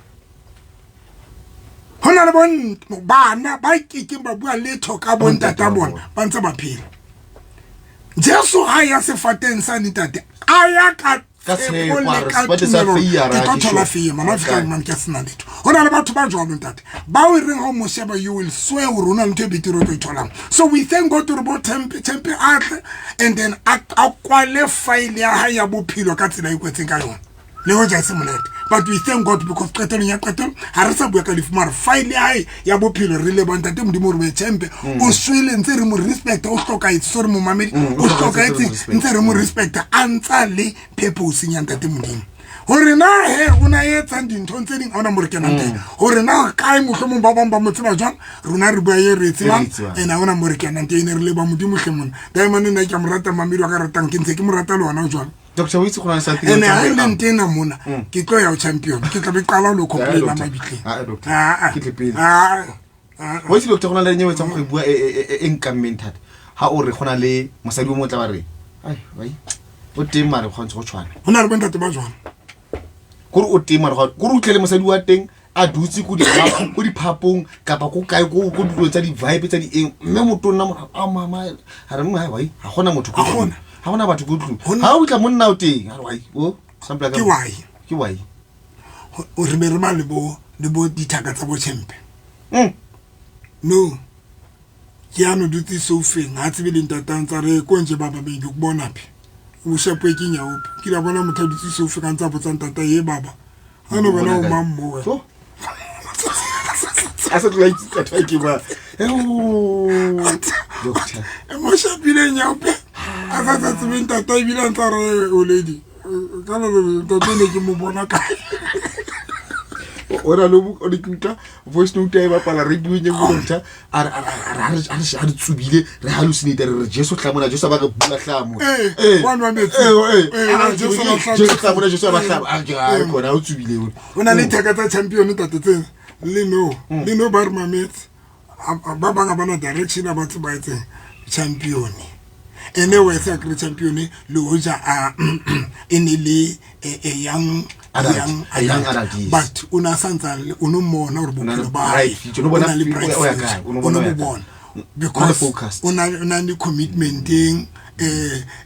Ho na le bon bana ba kekeng ba bua letho ka bontate a bona ba ntse ba phela. Jesu ha ya sefateng sa ntate, a ya ka Ka tshepo tshepo, le a re ka sefate sa tumelo, feiye, a re ke tlo ha ke thola sure. feiye. Mama, Okay. fihla man ke sena letho. Ho na le batho ba jwalo, ntate, bao e reng ha o mo sheba, you will swear hore o na le ntho e betere o tlo e tholang. So we thank God hore bo Tempe, Tempe a tle and then a kwale file ya hae ya bophelo ka tsela e kwetseng ka yona, le hoja e se monate, but we thank God because qetelong ya qetelo ha re sa bua ka lefu, mare file ya hae ya bophelo, re leboha ntate Modimo hore Champe o swele ntse re mo respect. O hlokahetse, sorry momamedi, o hlokahetse, hlokahetse re mo respect. ntse re mo respect, a ntsa le purpose ya ntate Modimo, hore na he o na etsang dinthong tse ding, ha ona mo re kenang teng, hore na kae, mohlomong ba bang ba mo tseba jwang. Rona re bua ye re e tsebang. E re e tsebang. And ha ona mo re kenang teng, ene re leba Modimo hle mona. Diamond, nna ke a mo rata, mamedi wa ka ratang, ke ntse ke mo rata le ona jwang. Doctor, o itse go na le something Ene ha e o le ntena mona, ke tlo ya ho Champion, ke tla be qala ho lo complaina doctor. mabitleng. Ah, eh, doctor. Ah, ah. Ke tle pele. Ah, ah, O itse, doctor, go na le nyewe tsa go e bua e nkammeng thata, ha o re go na le mosadi o motla, ba re ai ai o teng, mare go ntse go tshwana. Ho na le bontate ba jwang. Kore o teng, mare kore o tlele mosadi wa teng a dutse ko diphapong kapa ko kae, ko dilong tsa di-vibe tsa di-eng, mme motonna mora a mama a re mme wai ga gona motho ko Ha gona. tlung. Ha gona batho ko tlung. Hona- Ha o tla monna o teng, a re wai o sample Ke why? Ke why? Re be re ba le bo dithaka tsa bo Champe. No ke ano dutse sofeng, ha tsebe le ntatang tsa re konje baba be ke bona phi o shapwe ke nyaope. Ke la bona motho a dutse sofeng, a ntse a botsa ntata ye baba ano bona o mang mo wena. So a sa tlola itse batho ba ke ba. Doctor. E mo shapile nyaope, a sa tsebe ntata, ebile a ntsa re o lady ka le ntate ne ke mo bona kae. O na le o ne ke utlwa voice note e bapala radio e mo, doctor, a re a re tsubile, re hallucinate, re re Jesu tla mona, Jesu ba re bula hlamo. Eh, wa nwa metsi. Eh. Eh, Jesu ba hlamo. Jesu tla mona, Jesu ba hlamo, a ke a khona o tsubile o. O na le theka tsa Champion, tate, tsena le no le no ba re mametse. Ba bang ha bana direction, a batho ba etseng Champion ene wa etsa kre Champion, le hoja a e ne le a young Adult. Young A young adult, yes. But o na santsa o no mmona hore O na le bophelo ba bright hae, future. O no bona o na le bright o ya future. kae, o no O bona no o ya mo kae. bona O na le because focused. o na le commitment-eng,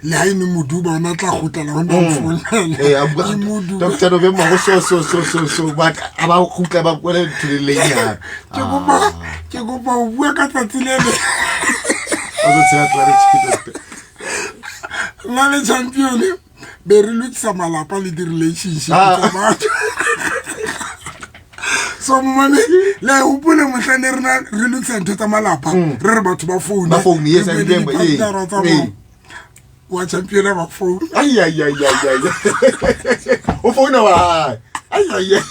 le ha e ne moduba, ona tla kgutlela ho nna mfounela. Eh, a bua E moduba. Doctor no be mo so so so so so, but a ba khutla ba kwele ntho le leng ya. Ke kopa ho bua ka tsatsi le le. A zo tsaya clarity, doctor. Nna le Champion be re lokisa malapa le di-relationship tsa batho. So momamedi, le a hopole mohla ne rena re lokisa ntho tsa malapa, re re batho ba foune? Ba foune, yes, I Re bue le remember, di-partner-a tsa bona. Wa Champion ba foune. Ai ai ai ai ai. O founa wa. Ai ai.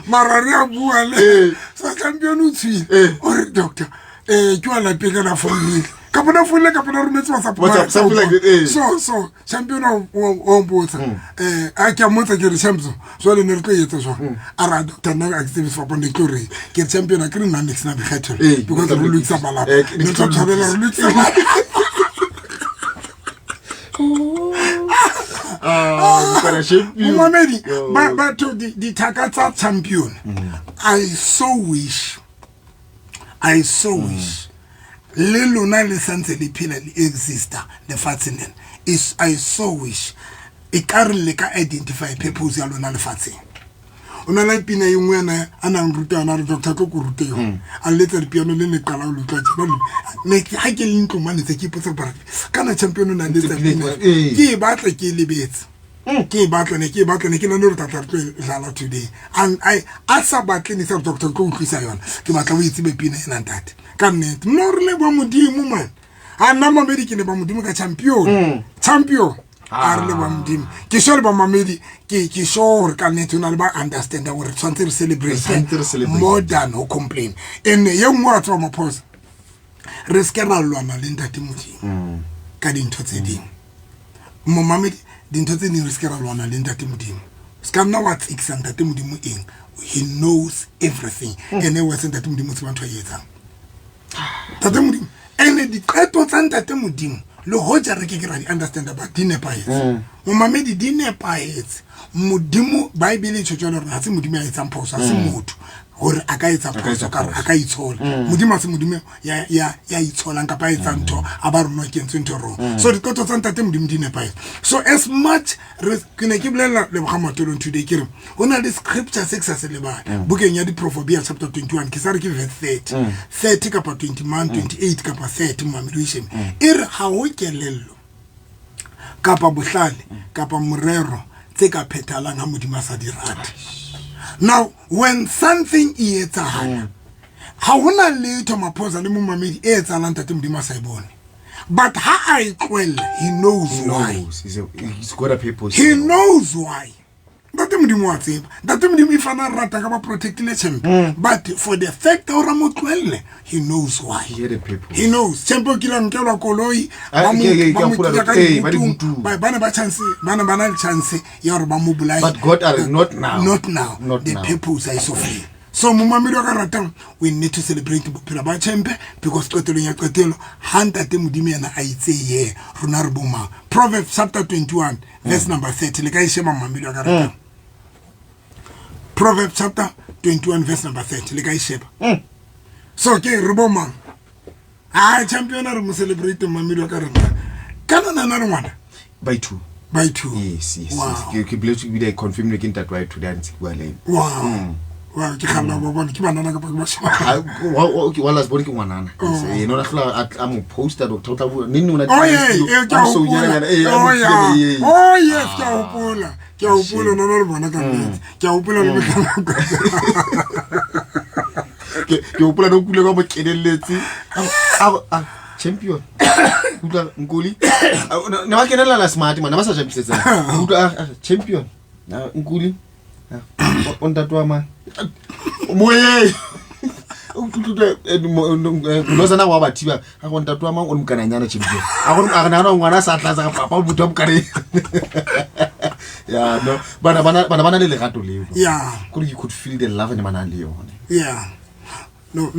Mara re a bua le sa Champion o tshwile. O re, "Doctor, ke wa lapeng ka na founile." Ka bona founile, ka bona rometse WhatsApp. WhatsApp, something like that, eh. So champion o mpotsa, a ke a mmotsa, ke re, "Champs, jwale ne re tlo etsa jwang?" A re, "Doctor, nna a ke tsebe sefapano, ne ke tlo reng." Ke re, "Champion, a ke re nna next na dikgethelo because re lokisa malapa, ne ne ke tlo tlo tshwanela re lokisa malapa." Ah, Mokwana champion. Momamedi, Yo. batho dithaka tsa champion, I so wish le lona le santse le phela, le exista lefatsheng lena. I so wish e ka re le ka identify purpose ya lona lefatsheng. O na le pina e nngwe ena a nang ruta yona, a re, "Doctor, tlo ko rute yona." A letsa dipiano le ne qala ho le utlwa tjena ne ha ke le ntlong mane, tse ke ipotsa gore kana champion o na letsa pina pina ke e batla, ke e lebetse, ke e batla, ne ke e batla, ne ke nane gore tlatla re tlo e dlala today. And a sa batle, ne sa re, "Doctor, tlo utlwisa yona, ke batla o e tsebe pina ena." Ntate, ka nnete nna o re leboa Modimo man. A nna mamedi, ke leba Modimo ka champion. Champion a re leboa Modimo, ke sure le bamamedi, ke sure gore ka nnete o na le ba understanda gore tshwanetse re celebrate Tshwanetse re celebrate. More than ho complain. And ye nngwe, wa tseba maphosa, re se ke ra lwana le ntate Modimo ka dintho tse ding. Momamedi, dintho tse ding re se ke ra lwana le ntate Modimo. Se ka nna wa tsekisa ntate Modimo eng, he knows everything. Ene wa se ntate Modimo o tseba ntho a e etsang, ntate Modimo. Ene diqeto tsa ntate Modimo, le hoja re ke ke ra di understanda, but di nepahetse. Momamedi, di nepahetse. Modimo, Bible e tjho jwalo hore ha se Modimo ya etsang phoso, ha se motho hore a ka etsa phoso etsa ka a ka itshola. Modimo ha se Modimo ya itsholang kapa a etsang ntho a ba rona ke entse ntho wrong. So diqeto tsa ntate Modimo di nepahetse. So as much re ke ne ke bolela Leboga Matolong today, ke re ho na le scripture se ke sa se lebale bukeng ya Diprofobia chapter 21, ke sa re ke verse 30, 30 kapa 21, 28 kapa 30. Momamedi, o e shebe, e re ha ho kelello kapa bohlale kapa morero tse ka phethalang ha Modimo a sa di rate. Now when something e etsahala, ha hona letho, maphosa le momamedi, e etsahalang ntate Modimo a sa e bone, but ha a e tlohella, he knows why. Knows. He's got a purpose. He knows why. Ntate Modimo wa tseba. Ntate Modimo if ana rata ka ba protectile champ, but for the fact ya hore a mo tlohelle, he knows why. He had a purpose. He knows. Champ o kile a nkelwa koloi, Ah, ba mo ke ba a mo hopola kenya ka ba dibutung. dibutung. Ba ne ba chance, ba ne ba na le chance ya hore ba mo bolaye. But God are not now. Not now. Not The now. purpose a iso fele. So momamedi wa ka ratang, we need to celebrate bophelo ba champe because qetelong ya qetelo, ha ntate Modimo yena a itse ye, rona re bomang? Proverbs chapter 21 verse number 30, le ka e sheba, momamedi wa ka ratang. Proverbs chapter 21 verse number 30, le ka e sheba. So ke re bomang? A champion a re mo celebrate, momamedi wa ka ratang. Kana nana le ngwana? By two. By two. Yes. Wow. Yes. Ke boletswe ebile I confirmed ke ntate wa hae today a ntse ke bua le ena. Wow, ke kganna ba bona ke banana kapa ke bashimane? Ha, okay, wa last born ke ngwanana. Oh. Yena o na hlola a mo posta, doctor, o tla bua. Neng neng o na Oh yeah, ke a a mo hopola. sounyananyana, a mo Oh yeah. kile, eh. Oh yes, ke a hopola. Ke a hopola nna le bona ka nnete. Ke a hopola le mehlala. Ke hopola ne o kule ka mo kenelletse. Champion. Utlwa Nkuli. Ne ba kenella la smart man, ne ba sa japisetsana. Utlwa champion. Nkuli. O ntate wa mang? Moyeng. Lozana wa ba thiba a go ntate wa mang o le mokananyana champion. A go a re nahana ngwana a sa tlatsa ka papa motho wa mokaneng. Ya no, bana le lerato leo. Kore you could feel the love ne ba nang le yone. Yeah. No,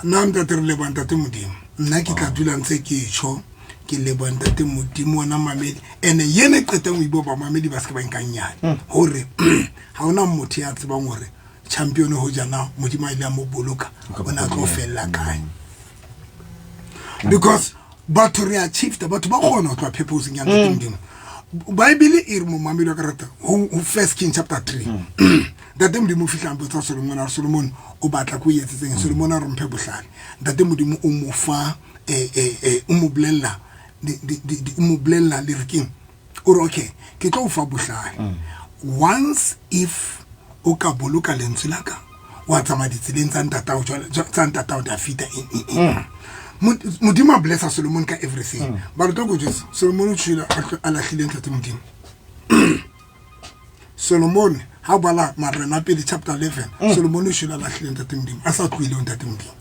nna ntate re leboha ntate Modimo. Nna ke tla dula ntse ke tjho, ke leboha ntate Modimo ona mamedi. Ene yene qetang ho ibo ba mamedi ba se ke ba nkang nyane. Hore ha hona motho ya tsebang hore champion ho jana Modimo a ile a mo boloka, o na tlo fella kae. Because batho re achieved, batho ba kgona ho tloha purposeng ya ntate Modimo. Bible e re, momamedi wa ka rata, ho First King chapter 3, ntate Modimo o fihla a botsa Solomon, a re, "Solomon, o batla ko o etsetseng?" Solomon a re, "Mphe bohlale." Ntate Modimo o mo fa o mo bolella o mo bolella le re keng, o re, "Okay, ke tlo o fa bohlale once if o ka boloka lentswe la ka, wa tsamaya ditseleng tsa ntatao tsa ntatao Dafita." Eng. Modimo a blessa Solomon ka everything, but tlo ko jwetsa, Solomon o tshwele a lahlile ntate Modimo. Solomon, ha o bala Marena pele chapter 11, Solomon o shwele a lahlile ntate Modimo, a sa tlohile ho ntate Modimo,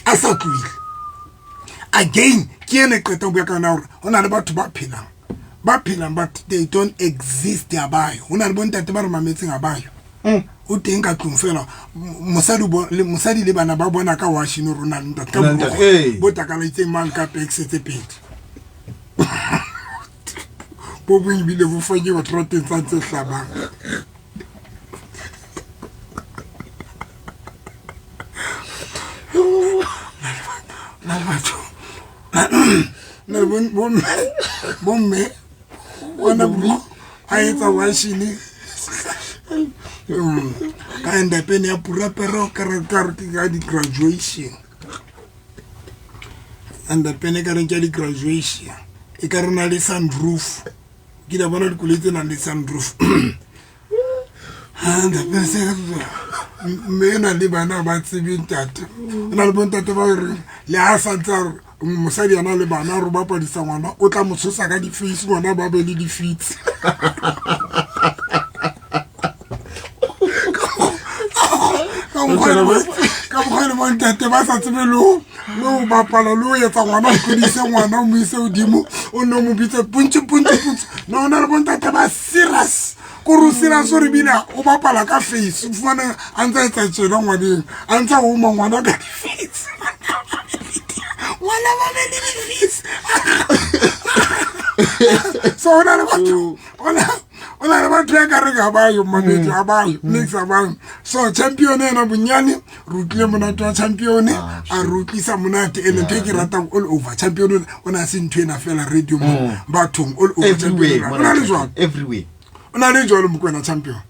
a sa tlohile. Again ke ene qeta ho bua ka yona hore ho na le batho ba phelang ba phelang but they don't exist, ha bayo. Ho na le bontate ba re mametseng ha bayo. O teng ka tlung fela, mosadi le mosadi le bana ba bona ka washene hore o na le ntate ka O na le ntate, borokgo ee. bo takalaitseng mang ka pekse tse pedi bo bong ebile bo fanyewa trateng tsa tse hlabang. Na le batho na le bomme bona borukgo a etsa washene ka endapene ya purapera ka re ka re ke ka di-graduation endapene ka reng ke ya di-graduation e ka re na le sunroof. Ke la bona dikoloi tse nang le sunroof. Ha, endapene se mme e na le bana ba tsebe ntate. O na le bontate ba reng le ha sa ntse a re mosadi a na le bana a re o bapadisa ngwana, o tla mo tshosa ka di-face, ngwana ba be le di-fits. Ka mokgwa e le bontate ba sa tsebe le ho bapala le ho etsa ngwana, o tlodise ngwana o mo ise hodimo, o nne o mo bitse pontsi pontsi pontsi. No, o na le bontate ba serious, kore o serious o re bile o bapala ka face, o fumane a ntse a etsa tjena ngwaneng, a ntse a oma ngwana ka di-face, ngwana ba be le di-face. So o na le batho o na le batho ya ka reng ha bayo mamedi, ha bayo nix, ha bayo. So champion ena bonyane re utlwile monate wa champion, a re utlwisa monate. Ene ntho e ke ratang all over champion o na se ntho ena fela radio mo bathong all over Everywhere. champion o na le jwalo. Everywhere. O na le jwalo Mokwena champion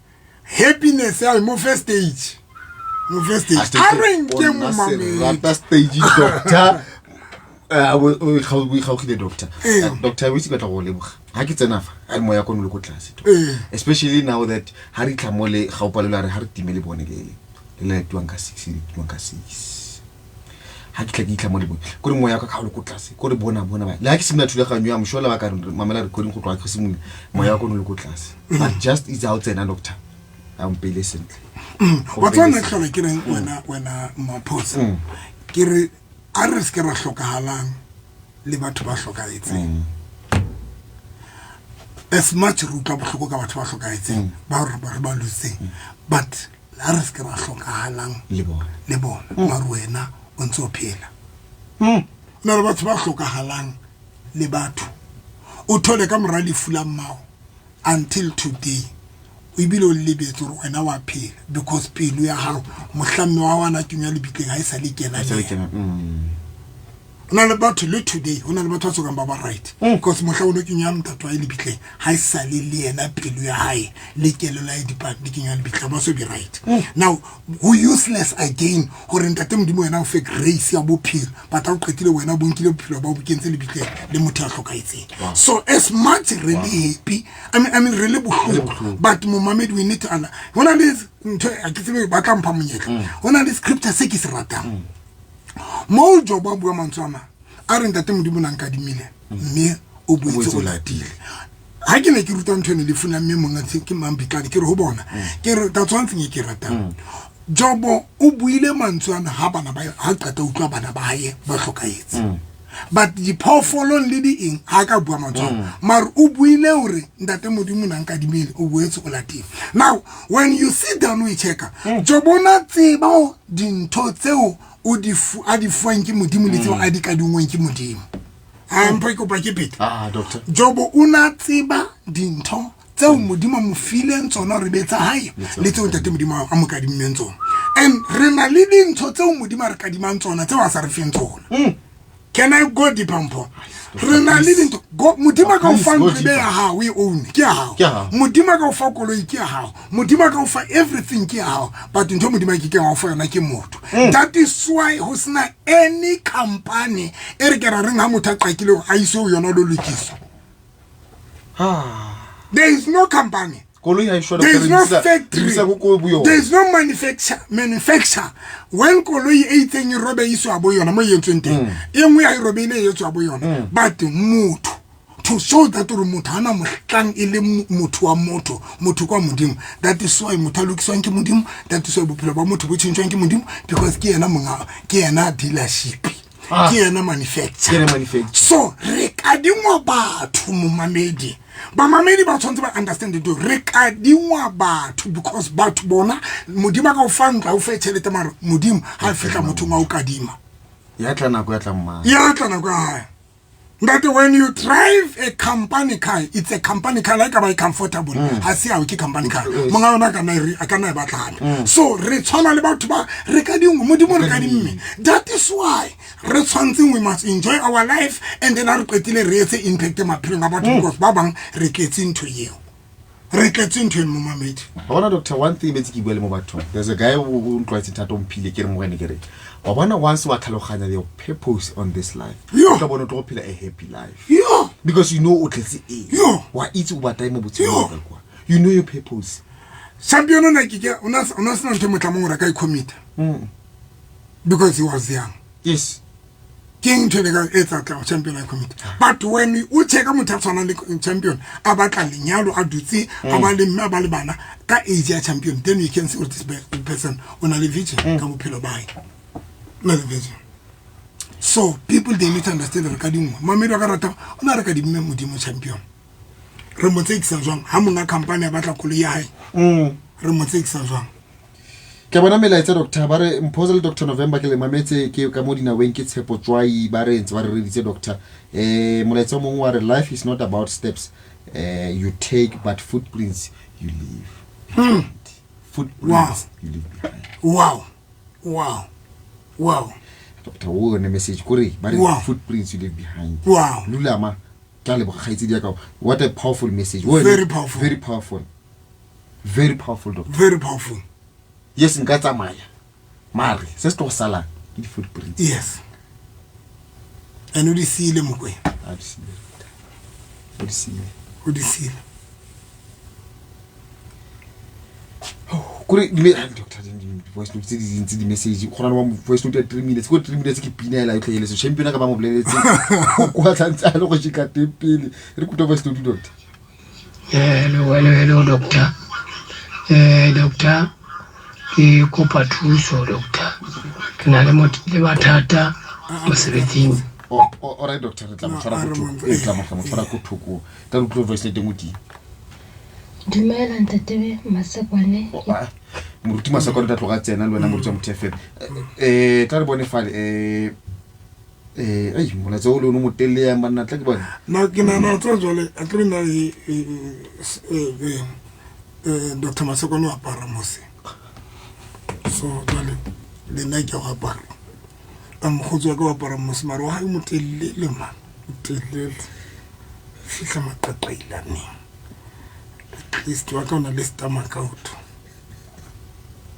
happiness ya mo first stage, mo first stage a re nke mo mamedi. Rata stage doctor. O ikgaogile doctor. Doctor o itse batla go leboga ha ke tsena fa a moya kono le ko tlase. Especially now that ha re itlha mo le gaopalelo a re ha re time le bone le le le tuang ka 6 le tuang ka 6 ha ke tla ke itlha mo le bone ko re moya ka ka le ko tlase ko re bona bona ba le ha ke simolola thulaganyo ya moshola ba ka re mamela recording go tloga ke simolola moya wa kono le ko tlase, but just itse ha o tsena doctor a mpeile sentle. Wa tseba nna ke hlola ke reng wena Maphosa, ke re a re se ke ra hlokahalang le batho ba hlokahetseng. As much re utlwa bohloko ka batho ba hlokahetseng ba re ba re ba lotseng, but a re se ke ra hlokahalang le bona le bona mare wena o ntse o phela. Ho na le batho ba hlokahalang le batho o thole ka mora lefu la mmao until today o ebile o lebetse hore wena wa phela because pelo ya hao mohla mme wa wana kenywa lebitleng ha e sa le kena le yena. Ho na le batho le today, ho na le batho ba sokang ba ba right because mohla o no kenywa ntate wa hae lebitleng ha e sa le le yena pelo ya hae le kelello ya hae di kenywa lebitleng, ba so be right. Now ho useless again hore ntate Modimo wena o fe grace ya bophelo but ha o qetile wena o bonkile bophelo ba o kentse lebitleng le motho ya hlokahetseng. So as much re le happy, I mean re le bohloko, but momamedi we need to ho na le ntho a ke tsebe ba tla mpha monyetla. Ho na le scripture se ke se ratang moo Jobo a bua mantswe a mang a re ntate Modimo na nkadimile mme o boetse o latile. Ha ke ne ke ruta ntho ene lefung la mme monga ke mang Bitlane, ke re ho bona ke re that's one thing e ke ratang. Jobo o buile mantswe ana ha bana ba ha qeta utlwa bana ba hae ba hlokahetse, but diphoofolong le di eng ha ka bua mantswe ana, mare o buile hore ntate Modimo na nkadimile o boetse o latile. Now when you sit down o e checka, Jobo na tseba dintho tseo o di a di fuwang ke Modimo le tseo a di kadingweng ke Modimo. A mpho ke kopa ke pete. Doctor. Jobo o na tseba dintho tseo Modimo a mo fileng tsona hore be tsa hae le tseo ntate Modimo a mo kadimmeng tsona. And re na le dintho tseo Modimo a re kadimang tsona tseo a sa re feng tsona. Can I go deeper mpho? Re na le dintho Modimo a ka o fa Please go ntlo e be ya deeper. hao, o e own, ke ya hao. Ke ya hao. Modimo a ka o fa koloi ke ya hao. Modimo a ka o fa everything ke ya hao, but ntho Modimo a ke keng wa o fa yona ke motho. That is why ho sena any company e re ke ra reng ha motho a qakile hore a iswe ho yona lo lokiswa. There is no company. Koloi ha e shwa, There is no doctor, re factory. bisa ko ko bo yona. There is no manufacture. When koloi e itseng e robe iswa bo yona mo e entsweng teng, e nngwe ha e robehile e etswa bo yona. But motho, to show that hore motho hana mohlang e le motho wa motho, motho kwa Modimo. That is why motho a lokiswang ke Modimo. That is why bophelo ba motho bo tjhentjhwang ke Modimo, because ke yena monga, ke yena dealership. Ah. Ke yena manufacturer. Ke yena manufacturer. So re kadingwa batho, momamedi. Bamamedi ba tshwanetse ba understand ntho, re kadingwa batho because batho bona Modimo a ka o fa ntlo, a o fe tšhelete, mare Modimo ga e fitlha mothong a o kadima. Ya tla nako ya tla mmang. Ya tla nako ya gae, ntate. When you drive a company car, it's a company car, like ba e comfortable, ga se ao, ke company car. Monga yona a ka nna a ka nna e batla gape. So re tshwana le batho ba re ka dingwe, Modimo re ka dimme. That is why re tshwantseng, we must enjoy our life and then a re qetile re etse impact maphelong a batho, because ba bang re tletse ntho eo, re tletse ntho eno, momamedi. Wa bona, doctor, one thing betse ke bua le mo bathong, there's a guy o ntlwaetse thata, o mphile ke re mo wene, ke re wa bona, once wa tlhaloganya your purpose on this life, Yo. o tla bona o tlo go phela a happy life Yo. because you know o tletse eng. Yo. Wa itse o batla eng mo botshelong Yo. ka kwa, you know your purpose. Champion o na ke o na sena ntho e motlamong gore a ka e commita because he was young. Ke eng ntho e le ka e tsa tla champion a commit? But when o checka motho a tshwanang le champion, a batla lenyalo, a dutse, a ba le mme, a ba le bana ka age ya champion, then you can see gore this person o na le vision ka bophelo ba hae, o na le vision. So people, they need to understand re ka dingwe, mamedi wa ka rata o na re ka dimme Modimo champion, re mo tsekisa jwang ha monga company a batla koloi ya hae? Re mo tsekisa jwang? Ke bona melaetsa, doctor. Ba re Mphosa le Dr November, ke le mametse ke ka mo dinaweng, ke Tshepo Tswai. Ba re ntse ba re reditse, doctor. Molaetsa o mongwe wa re, "Life is not about steps you take, but footprints you leave behind." Footprints you leave behind. Wow. Doctor, o yone message kore ba re footprints you leave behind. Lulama ke a leboga, kgaitsedi ya ka. What a powerful message. O yone- Very powerful. Very powerful, very powerful, doctor. Very powerful. Yes, nka tsamaya, mare se se tlo go salang ke di-footprints. Yes, and o di siile, Mokwena. A di siile, doctor. O di siile. O di siile. Kore ah, doctor, voice note tse di dintsi, di-message, go na le wa voice note ya 3 minutes, ko 3 minutes ke pina ela yotlhe ele. So champion a ka ba mo boleletse kwa tshantse a le go shika teng pele re kutlwa voice note, doctor. Hello, hello, hello, doctor. Doctor, ke kopa thuso, doctor. Ke na le le mathata mosebetsing. Alright, doctor, re tla mo tshwara No, ko a re thoko. mo- Tla mo tshwara ko thoko, tla re utlwe voice note teng o ting. Dumela ntate Masekwane. Oh, ah, moruti Masakwane tla tloga tsena le wena, moruti wa motho fm. Tla re bone fale, ei, molaetsa o le one o motelele yang, banna, tla ke bone. Na ke nahana tsa jwale a kere nna le Dr Masekwane o apara mose, so jwale le nna ke a go apara a mokgotsi wa ka o apara mose, mare wa gae motelele, man, motelele fitlha maqaqailaneng. At least wa ka o na le stomach out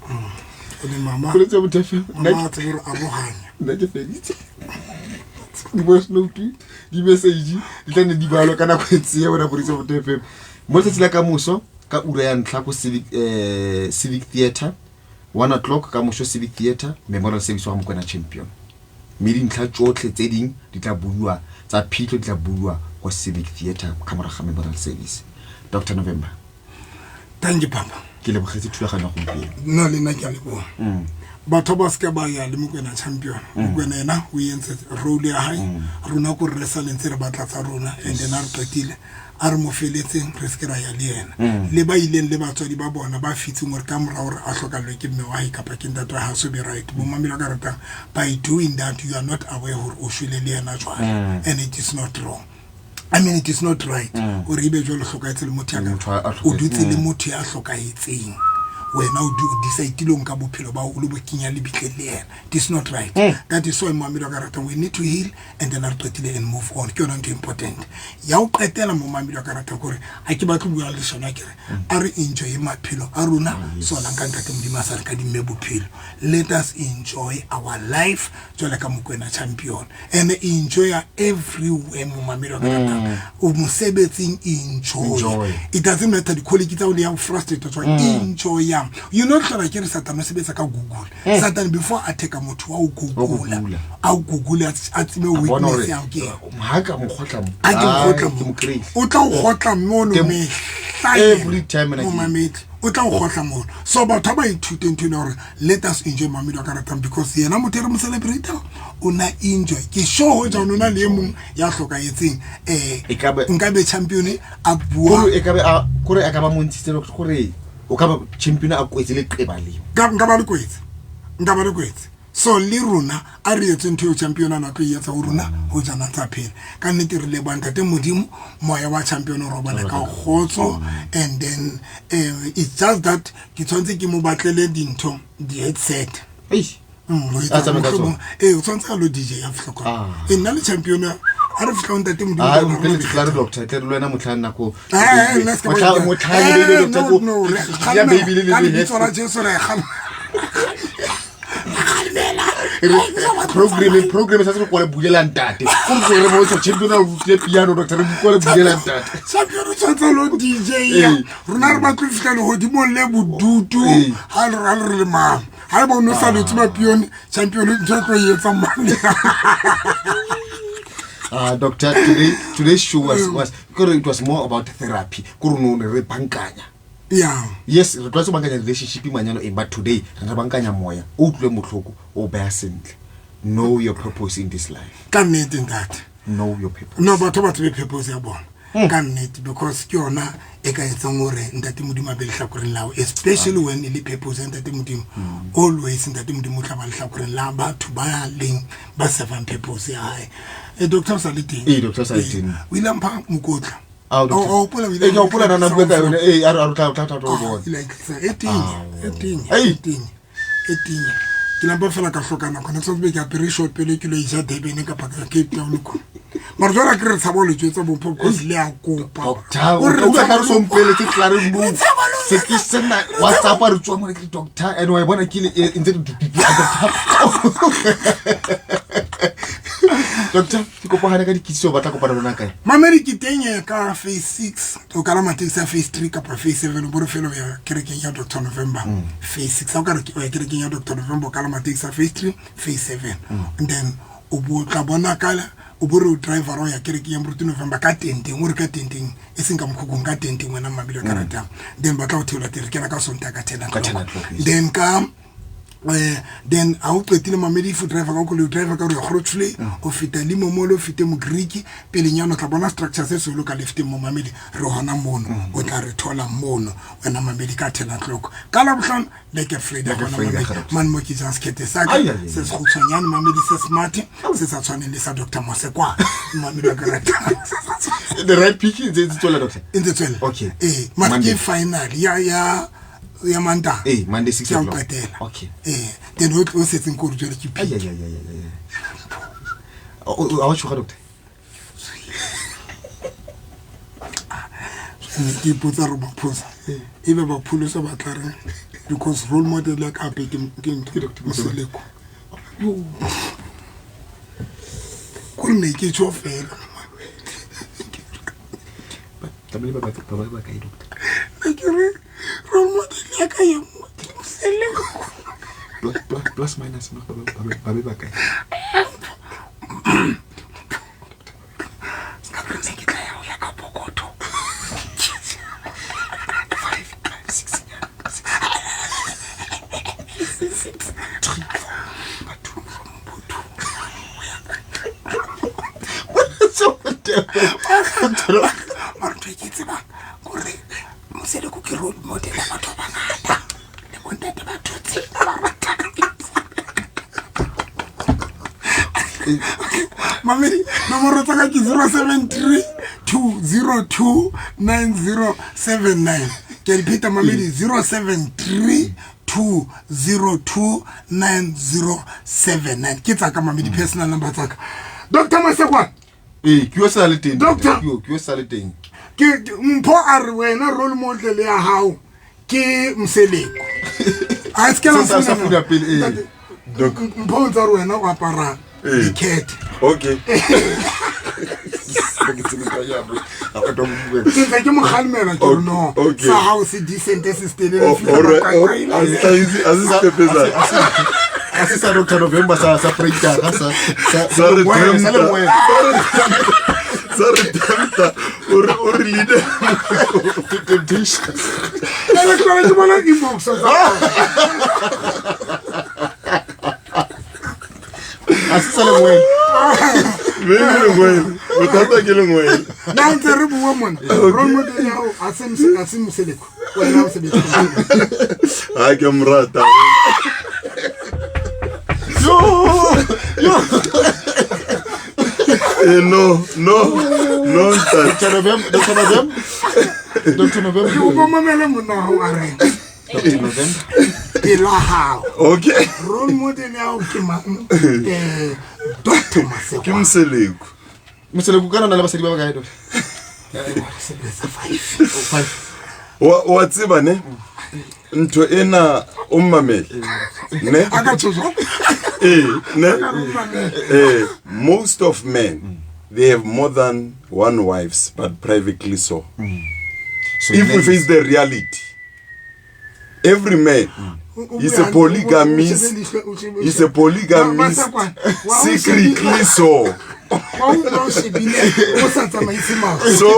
o le mama. Moruti wa motho FM. Mama a tsebe gore arohanya. Nna ke feditse di-voice note, di-message di tla nne di balwa ka nako e tseya bona. Moruti wa motho FM, mo letsatsi la ka moso ka ura ya ntlha ko Civic Theatre, 1 o'clock ka moso, Civic Theatre, memorial service wa Mokwena Champion, mme dintlha tsotlhe tse ding di tla buiwa, tsa phitlho di tla buiwa kwa Civic Theatre ka morago ga memorial service. Dr November. Thank you, papa. Ke lebogetse thulaganyo ya gompieno. Nna le nna ke a leboga. Batho ba seke ba ya le Mokwena Champion. Mokwena ena o entse role ya hae, rona ko re sa lentse re batla tsa rona, and then a re qetile a re mo feletseng, re seke ra ya le ena. Le ba ileng le batswadi ba bona ba fitseng gore ka mora gore a tlhokallwe ke mme wa hae kapa ke ntate wa hae, so be right. Bomamelo ka ratang, by doing that you are not aware gore o shwele le ena jwale, and it is not wrong, I mean, it is not right gore ebe jwale hlokahetse le motho ya Motho a ka o hlokahetse. dutse le motho ya hlokahetseng, wena o decide-ile o nka bophelo ba o lo bo kenya lebitleng le yena. It is not right. That is why, momamedi wa ka ratang, we need to heal and then a re qetile and move on. Ke yona ntho e important ya ho qetela, momamedi wa ka ratang, kore ha ke batle ho bua leshano, a kere a re enjoy maphelo a rona. Sona nka ntate Modimo a sa re ka dimme bophelo, let us enjoy our life jwale ka Mokwena Champion and enjoy everywhere. Momamedi wa ka ratang, o mosebetsing, enjoy. Enjoy. It doesn't matter di-colleague tsa o le ya frustrate tswa, enjoy yang. You know, hlola ke re Satan o sebetsa ka Google. Satan before a theka motho wa o googla, Google. a o google, a tsebe A bona weakness hore, ya hao ke eng. ha ka mokgotla mo, A ke ah, mokgotla ke mo mo kry-ile. o tla o kgotla mono Every time when I momamedi O tla o kgohla mono. So batho ha ba ithute ntho ena hore let us enjoy mamedi wa ka ratang, because yena motho e re mo celebrate o na enjoy. Ke sure ho jwang o na le e mong ya hlokahetseng, nka be champion a bua. Kore e ka be a, kore a ka ba montshitse doctor, kore o ka ba champion a kwetse leqeba leo. Nka ba le kwetse. Nka ba le kwetse. So le rona a re etse ntho eo champion a na tlo e etsa ho rona ho jana tsa phela. Ka nnete re leboha ntate Modimo, moya wa champion o robala ka kgotso. And then it's just that ke tshwanetse ke mo batlele dintho, di-headset. Eish. Ho etsa A tsamaye ka mohlomong. tsona. O tshwanetse a lo DJ a fihla kwana. Ah. Nna le champion a re fihla ho ntate Modimo, Ah, ka o rona mpele di tlare kgetha. doctor, tle re le wena motlhang nako. Nna se ka Motlhang, ba- motlhang, le le doctor, No, ko- no, re ya kgalemela. baby le le Ka le lebitso la headset. Jesu re kgalemela. Program sa se re kwale bulela ntate. Ko re re bontsha champion a rutile piano, doctor, re kwale bulela ntate. Champion o tshwanetse lo DJ ya. Ee. Rona re batlo fihla lehodimong le bodutu. Ee. Ha le re, ha le re le mang. Ha eba o no sa letse mapione, champion ntho e tlo e etsang mane. Doctor, today's show was, kore it was more about therapy. Kore no re bankanya. Yeah. Yes, re tlwaetse ho bankanya relationship manyalo eng, but today re bankanya moya. O utlwe motlhoko, o beha sentle. Know your purpose in this life. Ka nnete ntate. Know your purpose. No, batho ba tsebe purpose ya bona. Ka nnete, because ke yona e ka etsang hore ntate Modimo a be lehlakoreng la hao, especially when e le purpose ya ntate Modimo. Always ntate Modimo o tla ba lehlakoreng la batho ba leng ba servang purpose ya hae. Doctor o sa le teng? Ee, doctor o sa le teng. O ile a mpha mokotla. Ah, doctor. O hopola o ile Ee, ke a hopola nana bua ka yone. Ee, a re, a re, tla, tla, tla, tla, o Ah, bone. ile a tlisa. E teng, e teng, Ei. e teng, e teng. Ke lampa fela ka hloka nako. Ne ke sa tsebe ke apere short pele ke lo isa Durban kapa ka Cape Town ko. Mara jwale ha ke re tshaba ho le jwetsa bompho because le a kopa. Doctor, O re o utlwa tshaba ka re ho- so mpeletse klare mo. Re tshaba ho- Se ke sena WhatsApp a re tswa mona ke re doctor, and wa e bona ke le, e ntse re du, du, du, a doctor. Doctor, ke kopa hana ka dikitso ba tla kopana le lona kae? Mamedi ke teng e ka phase 6, o ka la matekisi a phase 3 kapa phase 7, o bo re fela o ya kerekeng ya Doctor November. Phase 6, ha o ka re o ya kerekeng ya Doctor November, o ka la matekisi a phase 3, phase 7. And then o bo tla bona ka la, o bo re o driver o ya kerekeng ya Moruti November ka tenteng, o re ka tenteng, e seng ka mokhukhung, ka tenteng wena Mamedi wa ka ratang. Then ba tla o theola teng, re kena ka Sontaha ka ten Ka ten o'clock. o'clock, yes. Then ka then ha o qetile Mamedi, if o driver ka koloi, o driver ka hore ya Grootvlei, o feta Limomolo, o fete Mogriki, pelenyana o tla bona structure se seholo ka lefteng mo Mamedi, re hona mono, o tla re thola mono wena Mamedi ka ten o'clock. Ka Labohlano le ke Friday Le ke hona Friday, Mamedi. kgale. Mane mo ke jang sekete sa ka, Ai, ai, ai. se sekgutshwanyane Mamedi, se smart, se sa tshwaneng le sa Doctor Mosekwa. Mamedi wa ka ratang. The right pick e ntse e tswella, doctor? E ntse tswella. Okay. Mara ke Monday. final ya ya Mantaha. Monday 6 Ke ya ho o'clock. qetela. Okay. Then o tlo setseng ke hore jwale ke Ai, pick. ai, ai, ai, ai, ai. O, a wa tshoga, doctor? Ne ke ipotsa re baphosa. Ebe ba pholosa ba tla reng? Because role model ya ka hape ke ntho Ke Doctor Moseleko. Ko ne ke tjho fela. Ba tlamehile ba ba ba ba kae, doctor? Ne ke re role model ya ka ye nngwe ke Moseleko. Plus, plus, plus minus, ba, ba, ba, ba be ba kae? Ka re ne ke tla ya ho ya ka pokotho. 5, 6, 6, 3, 4, 2, 2. Mara ntho e ke e tsebang kore Moseleko ke role model ya batho ba bangata. Le bontate ba thotse ba ratang. Mamedi, nomoro tsa ka ke 073 202 9079. Ke a di pheta Mamedi, 073 202 9079. Ke tsa ka Mamedi, personal number tsa ka. Doctor Masekwa. Ee, ke yo sa le teng, Doctor. Ke yo sa le teng. Ke Mpho a re wena role model ya hao ke Moseleko. A se ke la Sa- sa- sa funa funa pele, ee. Ntate, Doc. Mpho o ntse a re wena o apara Ee. dikete. Okay. Ke tsebe ka ya, bro. Ha o tlo bua. Ke ntse ke mo kgalemela ke re no, Okay. sa hao se decent se se telele, Oh, fihla all right, ba all right. qaqaile. A se hlahise, a se stepezana. A se sa Doctor November sa sa Freitaga, sa sa Sa re sa temta. lemoya. Sa re tempta o re o re leader. Temptation. Jwale ke tlohela ke bona inbox tsa hao. A se sa lengwele. Maybe lengwele. Bothata ke lengwele. Na ntse re bua mona role model ya hao a se a se Moseleko wena o sebetsa Ha ke mo rata. Yo. Yo. Eh, no, no, no, ntate. Dr. November, Dr. November. Dr. November. ke kopa mamele monna wa hao a reng Dr. November. pela hao Okay. role model ya hao ke mang Dr. Ke Masekwa Moseleko. Moseleko kana na le basadi ba bakae doctor? Sebetsa five Five. Wa tseba ne? Ntho ena o mmamele. Ne? a ka tjho jwang Eh, ne? mamele Eh, most of men they have more than one wives but privately so. So If we face the reality, every man is a polygamist. Is a polygamist secretly so. wa utlwa o shebile o sa tsamaise mahlo So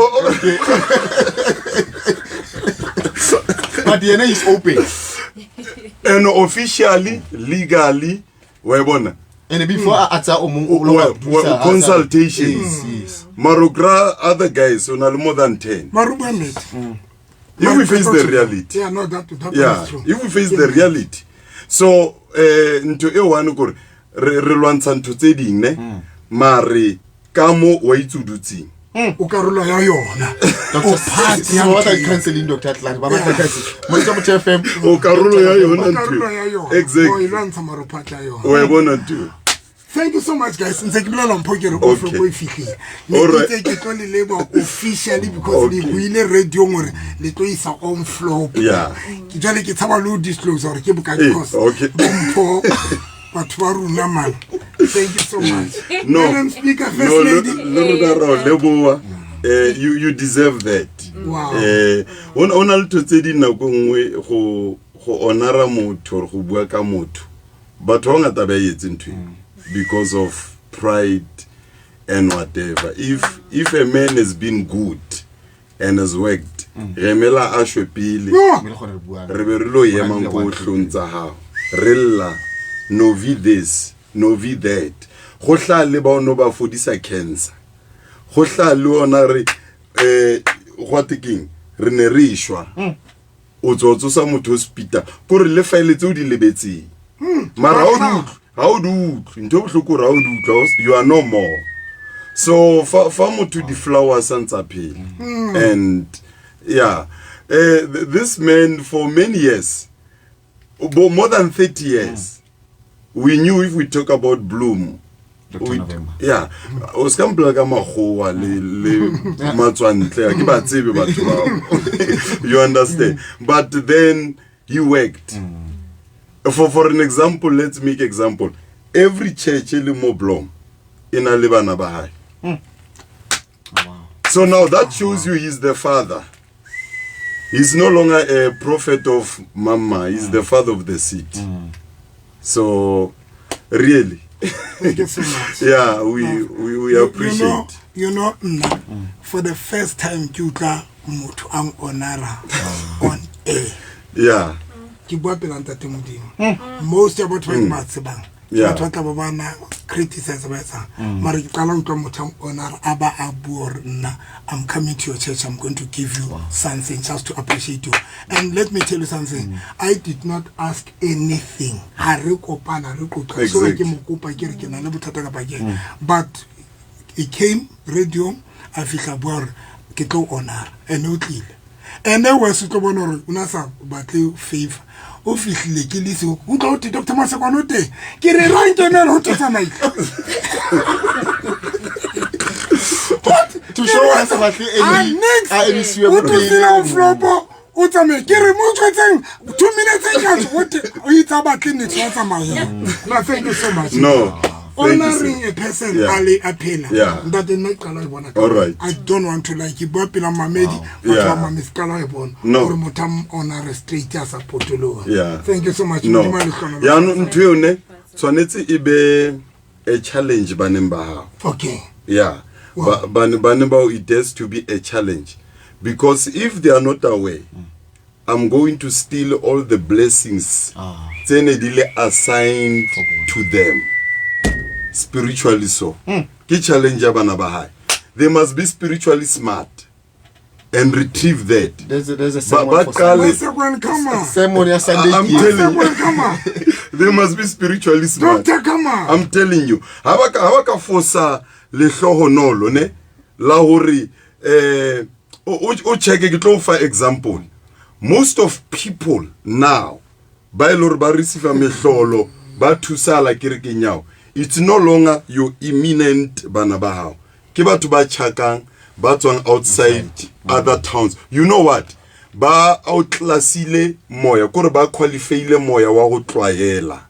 but yena is open. and officially, legally, wa bona. And before a tsa o mong o lo ba Consultations. Yes, yes. Mara o kry-a other guys o na le more than 10. mare o bua nnete If we face the reality. yeah no that that Yeah, is true if we face the reality. So ntho e one kore re re lwantsha ntho tse ding ne mare ka mo wa itse o dutseng. o karolo ya yona Doctor o part ya ba ntho batla eo. counseling Dr. Clark. Ba batla counseling. Moletsa Motho FM. O karolo ya O yona ntho. karolo ya eo. yona o e Exactly. lwantsha mare o part ya yona Wa e bona ntho eo. Thank you so much guys ntse ke bolela mpho ke re Okay. ofloko e fihlile ne All ke right. itse ke tlo le leboha officially because le Okay. buile radiong hore le tlo isa on flop Yeah. ke jwale ke tshaba le ho disclose hore ke bokae Eh, because okay. bompho batho ba rona man thank you so much No. Madam Speaker first No, le lady le rona ra o leboha. You deserve that. Wow. O na le ntho tse di nako nngwe go honora motho or go bua ka motho. Batho ba bangata ba e etse ntho e because of pride and whatever. If a man has been good and has worked, re emela a shwe pele. No. Mme le kgona re buang. Re be re lo emang ko hlong tsa hao. Re lla no vi this, no vi that. Go hla le ba ono ba fodisa cancer. Go hla le ona re gwa tekeng re ne re shwa. O tswa o tsosa motho hospital kore le file tseo di lebetseng. Mara ha o di utlwe, ha o di utlwe. Ntho e bohloko hore ha o di utlwe, you are no more. So fa motho di flowers a ntsa phela. And yeah, this man for many years, more than 30 years, we knew if we talk about Bloom, Dr. November. yeah, o ska mpolela ka makgowa le matswantle, ha ke ba tsebe batho bao. You understand? But then he worked. For an example, let's make example. Every church e le mo Bloem e na le bana ba hae. So now that shows you he's the father. He's no longer a prophet of mama. He's the father of the city. So, really, Thank you so much. Yeah, we appreciate. You know, nna, for the first time ke utlwa motho a honora on air. Yeah. Ke bua pela ntate Modimo. Most ya batho ba ke ba tsebang. Yeah. Batho ba tla ba ba na criticize ba etsang. Mara ke qala ho utlwa motho a honora a ba a bua hore nna I'm coming to your church, I'm going to give you something just to appreciate you. And let me tell you something. I did not ask anything. Ha re kopana re qoqa. So ke mo kopa ke re ke na le bothata kapa ke. But he came radio a fihla bua hore ke tlo honora and o tlile. And then we se tlo bona hore o na sa batle favor. O fihlile ke le seo. O tlo te Dr. Masekwane o teng. Ke re ra nkemela ho tlo tsamaile. To show us about the Ah, next. A emisiwe O pele. tlosile o flopo. O tsamaye. Ke re mo tshwetseng 2 minutes e ka tswa, o te o itse a batle niks, wa tsamaya. No, thank you so much. No. Thank you, sir. Honoring a person Yeah. a le a phela. Yeah. Ntate nna ke qala ho e bona ka All right. I don't want to like ke bua pela mamedi, batho Yeah. ba mamedi, ke qala ho e bona. No. Hore motho a honore straight a sa potoloha. Yeah. Thank you so much. No. Modimo a le hlohonolofatse. Yaanong ntho eo ne tshwanetse e be a challenge baneng ba hao. Okay. Yeah. Ba ne bao, it has to be a challenge, because if they are not aware, I'm going to steal all the blessings tse ne di le assigned to them spiritually. So ke challenge ya bana ba hae. They must be spiritually smart and retrieve that. There's a Ba sermon ba for qale. Masekwane, come on. Sermon ya Sunday I'm ke eo. telling Masekwane, come on. you, they must be spiritually smart. Doctor, come on. I'm telling you, ha ba ka fosa lehlohonolo ne la hore o check, ke tlo o fa example. Most of people now ba e le hore ba receive mehlolo, ba thusala kerekeng yao, it's no longer your imminent bana ba hao, ke batho ba chakang, ba tswang outside other towns. You know what, ba outclassile moya, kore ba qualifyile moya wa go tlwaela.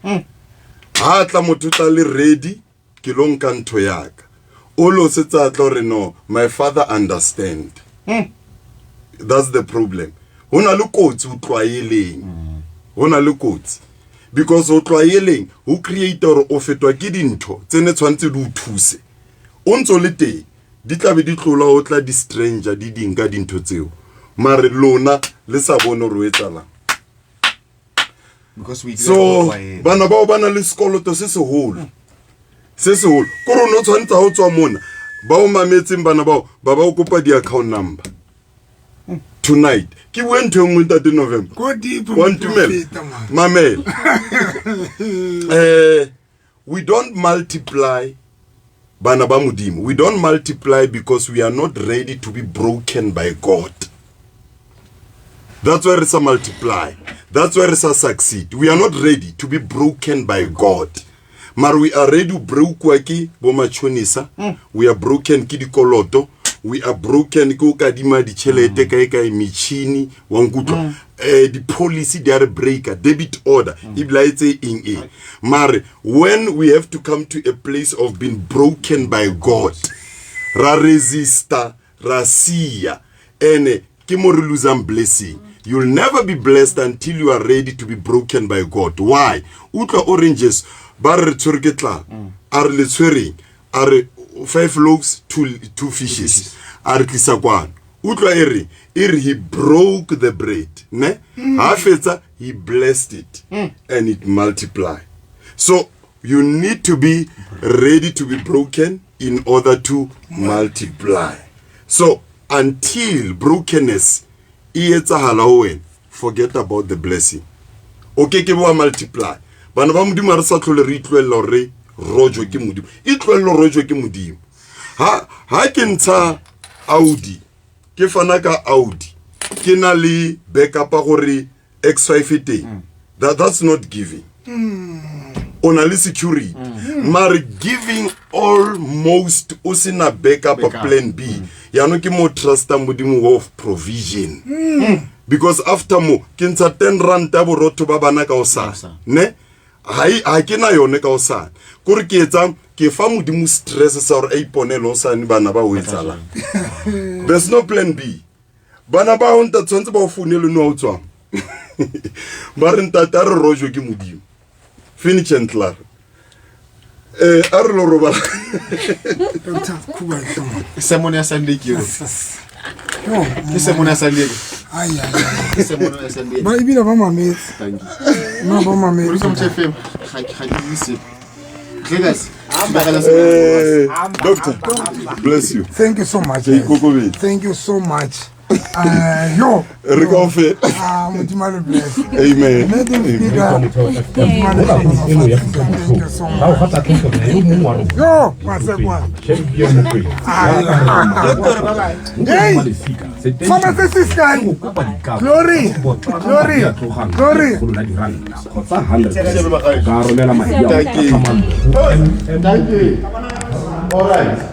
Ha tla motho, tla le ready, ke lo nka ntho yaka, o lo setse a tla gore, "No, my father understand." That's the problem. Ho na le kotsi o tlwaeleng, ho na le kotsi, because o tlwaeleng ho create gore o fetwa ke dintho tse ne tshwanetse di o thuse, o ntso le teng, di tlabe di tlola, o tla di-stranger di ding ka dintho tseo, mare lona le sa bone gore o etsalang. Because we So bana bao ba na le sekoloto se seholo, se seholo, kore o ne o tshwanetse ha o tswa mona, ba o mametseng, bana bao ba ba o kopa di-account number tonight. Ke bue ntho e nngwe, ntate November. Go deep, Wa ntumela? moprofeta, man. Mamela, we don't multiply, bana ba Modimo. We don't multiply because we are not ready to be broken by God. That's why re sa multiply, that's why re sa succeed. We are not ready to be broken by God, mara we are ready to breakwa ke bo matšhonisa. We are broken ke dikoloto, we are broken ke o kadima ditšhelete kae kae, metšhini, wa nkutlwa? Di-policy di a re breaker, debit order ebile a etse eng eng. Mare when we have to come to a place of being broken by God, ra resista, ra sia, ene ke mo re losang blessing. You'll never be blessed until you are ready to be broken by God. Why? Utlwa o reng Jesu, ba re re tshwere ke tlala, a re le tshwereng, a re five loaves, two fishes, a re tlisa kwano. Utlwa e re, e re he broke the bread ne, ha fetsa he blessed it and it multiplied. So you need to be ready to be broken in order to multiply. So until brokenness e etsahala ho wena, forget about the blessing, o ke ke wa multiply. Bana ba Modimo, ha re sa tlhole re itlohella hore re rojwe ke Modimo. Itlohelle ho rojwe ke Modimo. Ha ke ntsha Audi, ke fana ka Audi, ke na le backup gore X5 e teng, that's not giving. O na le security, mare giving almost o sena backup, Backup. plan B, yaanong ke mo trusta Modimo of provision, because after mo ke ntsha 10 rand ya borotho ba bana ka osane ne, ha ke na yone ka osane, kore ke etsang, ke fa Modimo stress sa gore a iponele osane bana ba o etsalang. There's no plan B. Bana ba o nta tshwanetse ba o founele no o tswang, ba re, "Ntate, a re rojwe ke Modimo." Finish and klaar. A re lo robala. Doctor, Kuba, come on. Sermon ya Sunday ke eo. Yo, Ke sermon ya Sunday. Ai, ai, ai. Ke sermon ya Sunday. Ba ebile ba mametse. Thank you. No, ba mametse. Modisa Motho FM, ga ke bue sepe. Tlekas, Doctor, bless you. Thank you so much. Ke ikokobetse. Thank you so much. Yo. Re kaofela. Ah, Modimo a le bless. Amen. Native speaker. Modimo a le hlohonolofatse. Thank you so much. Yo, Masekwane. Hey, pharmacist is kind. Glory, glory, glory. Ka romela madi ao ka tlhamallo. Thank you. All right.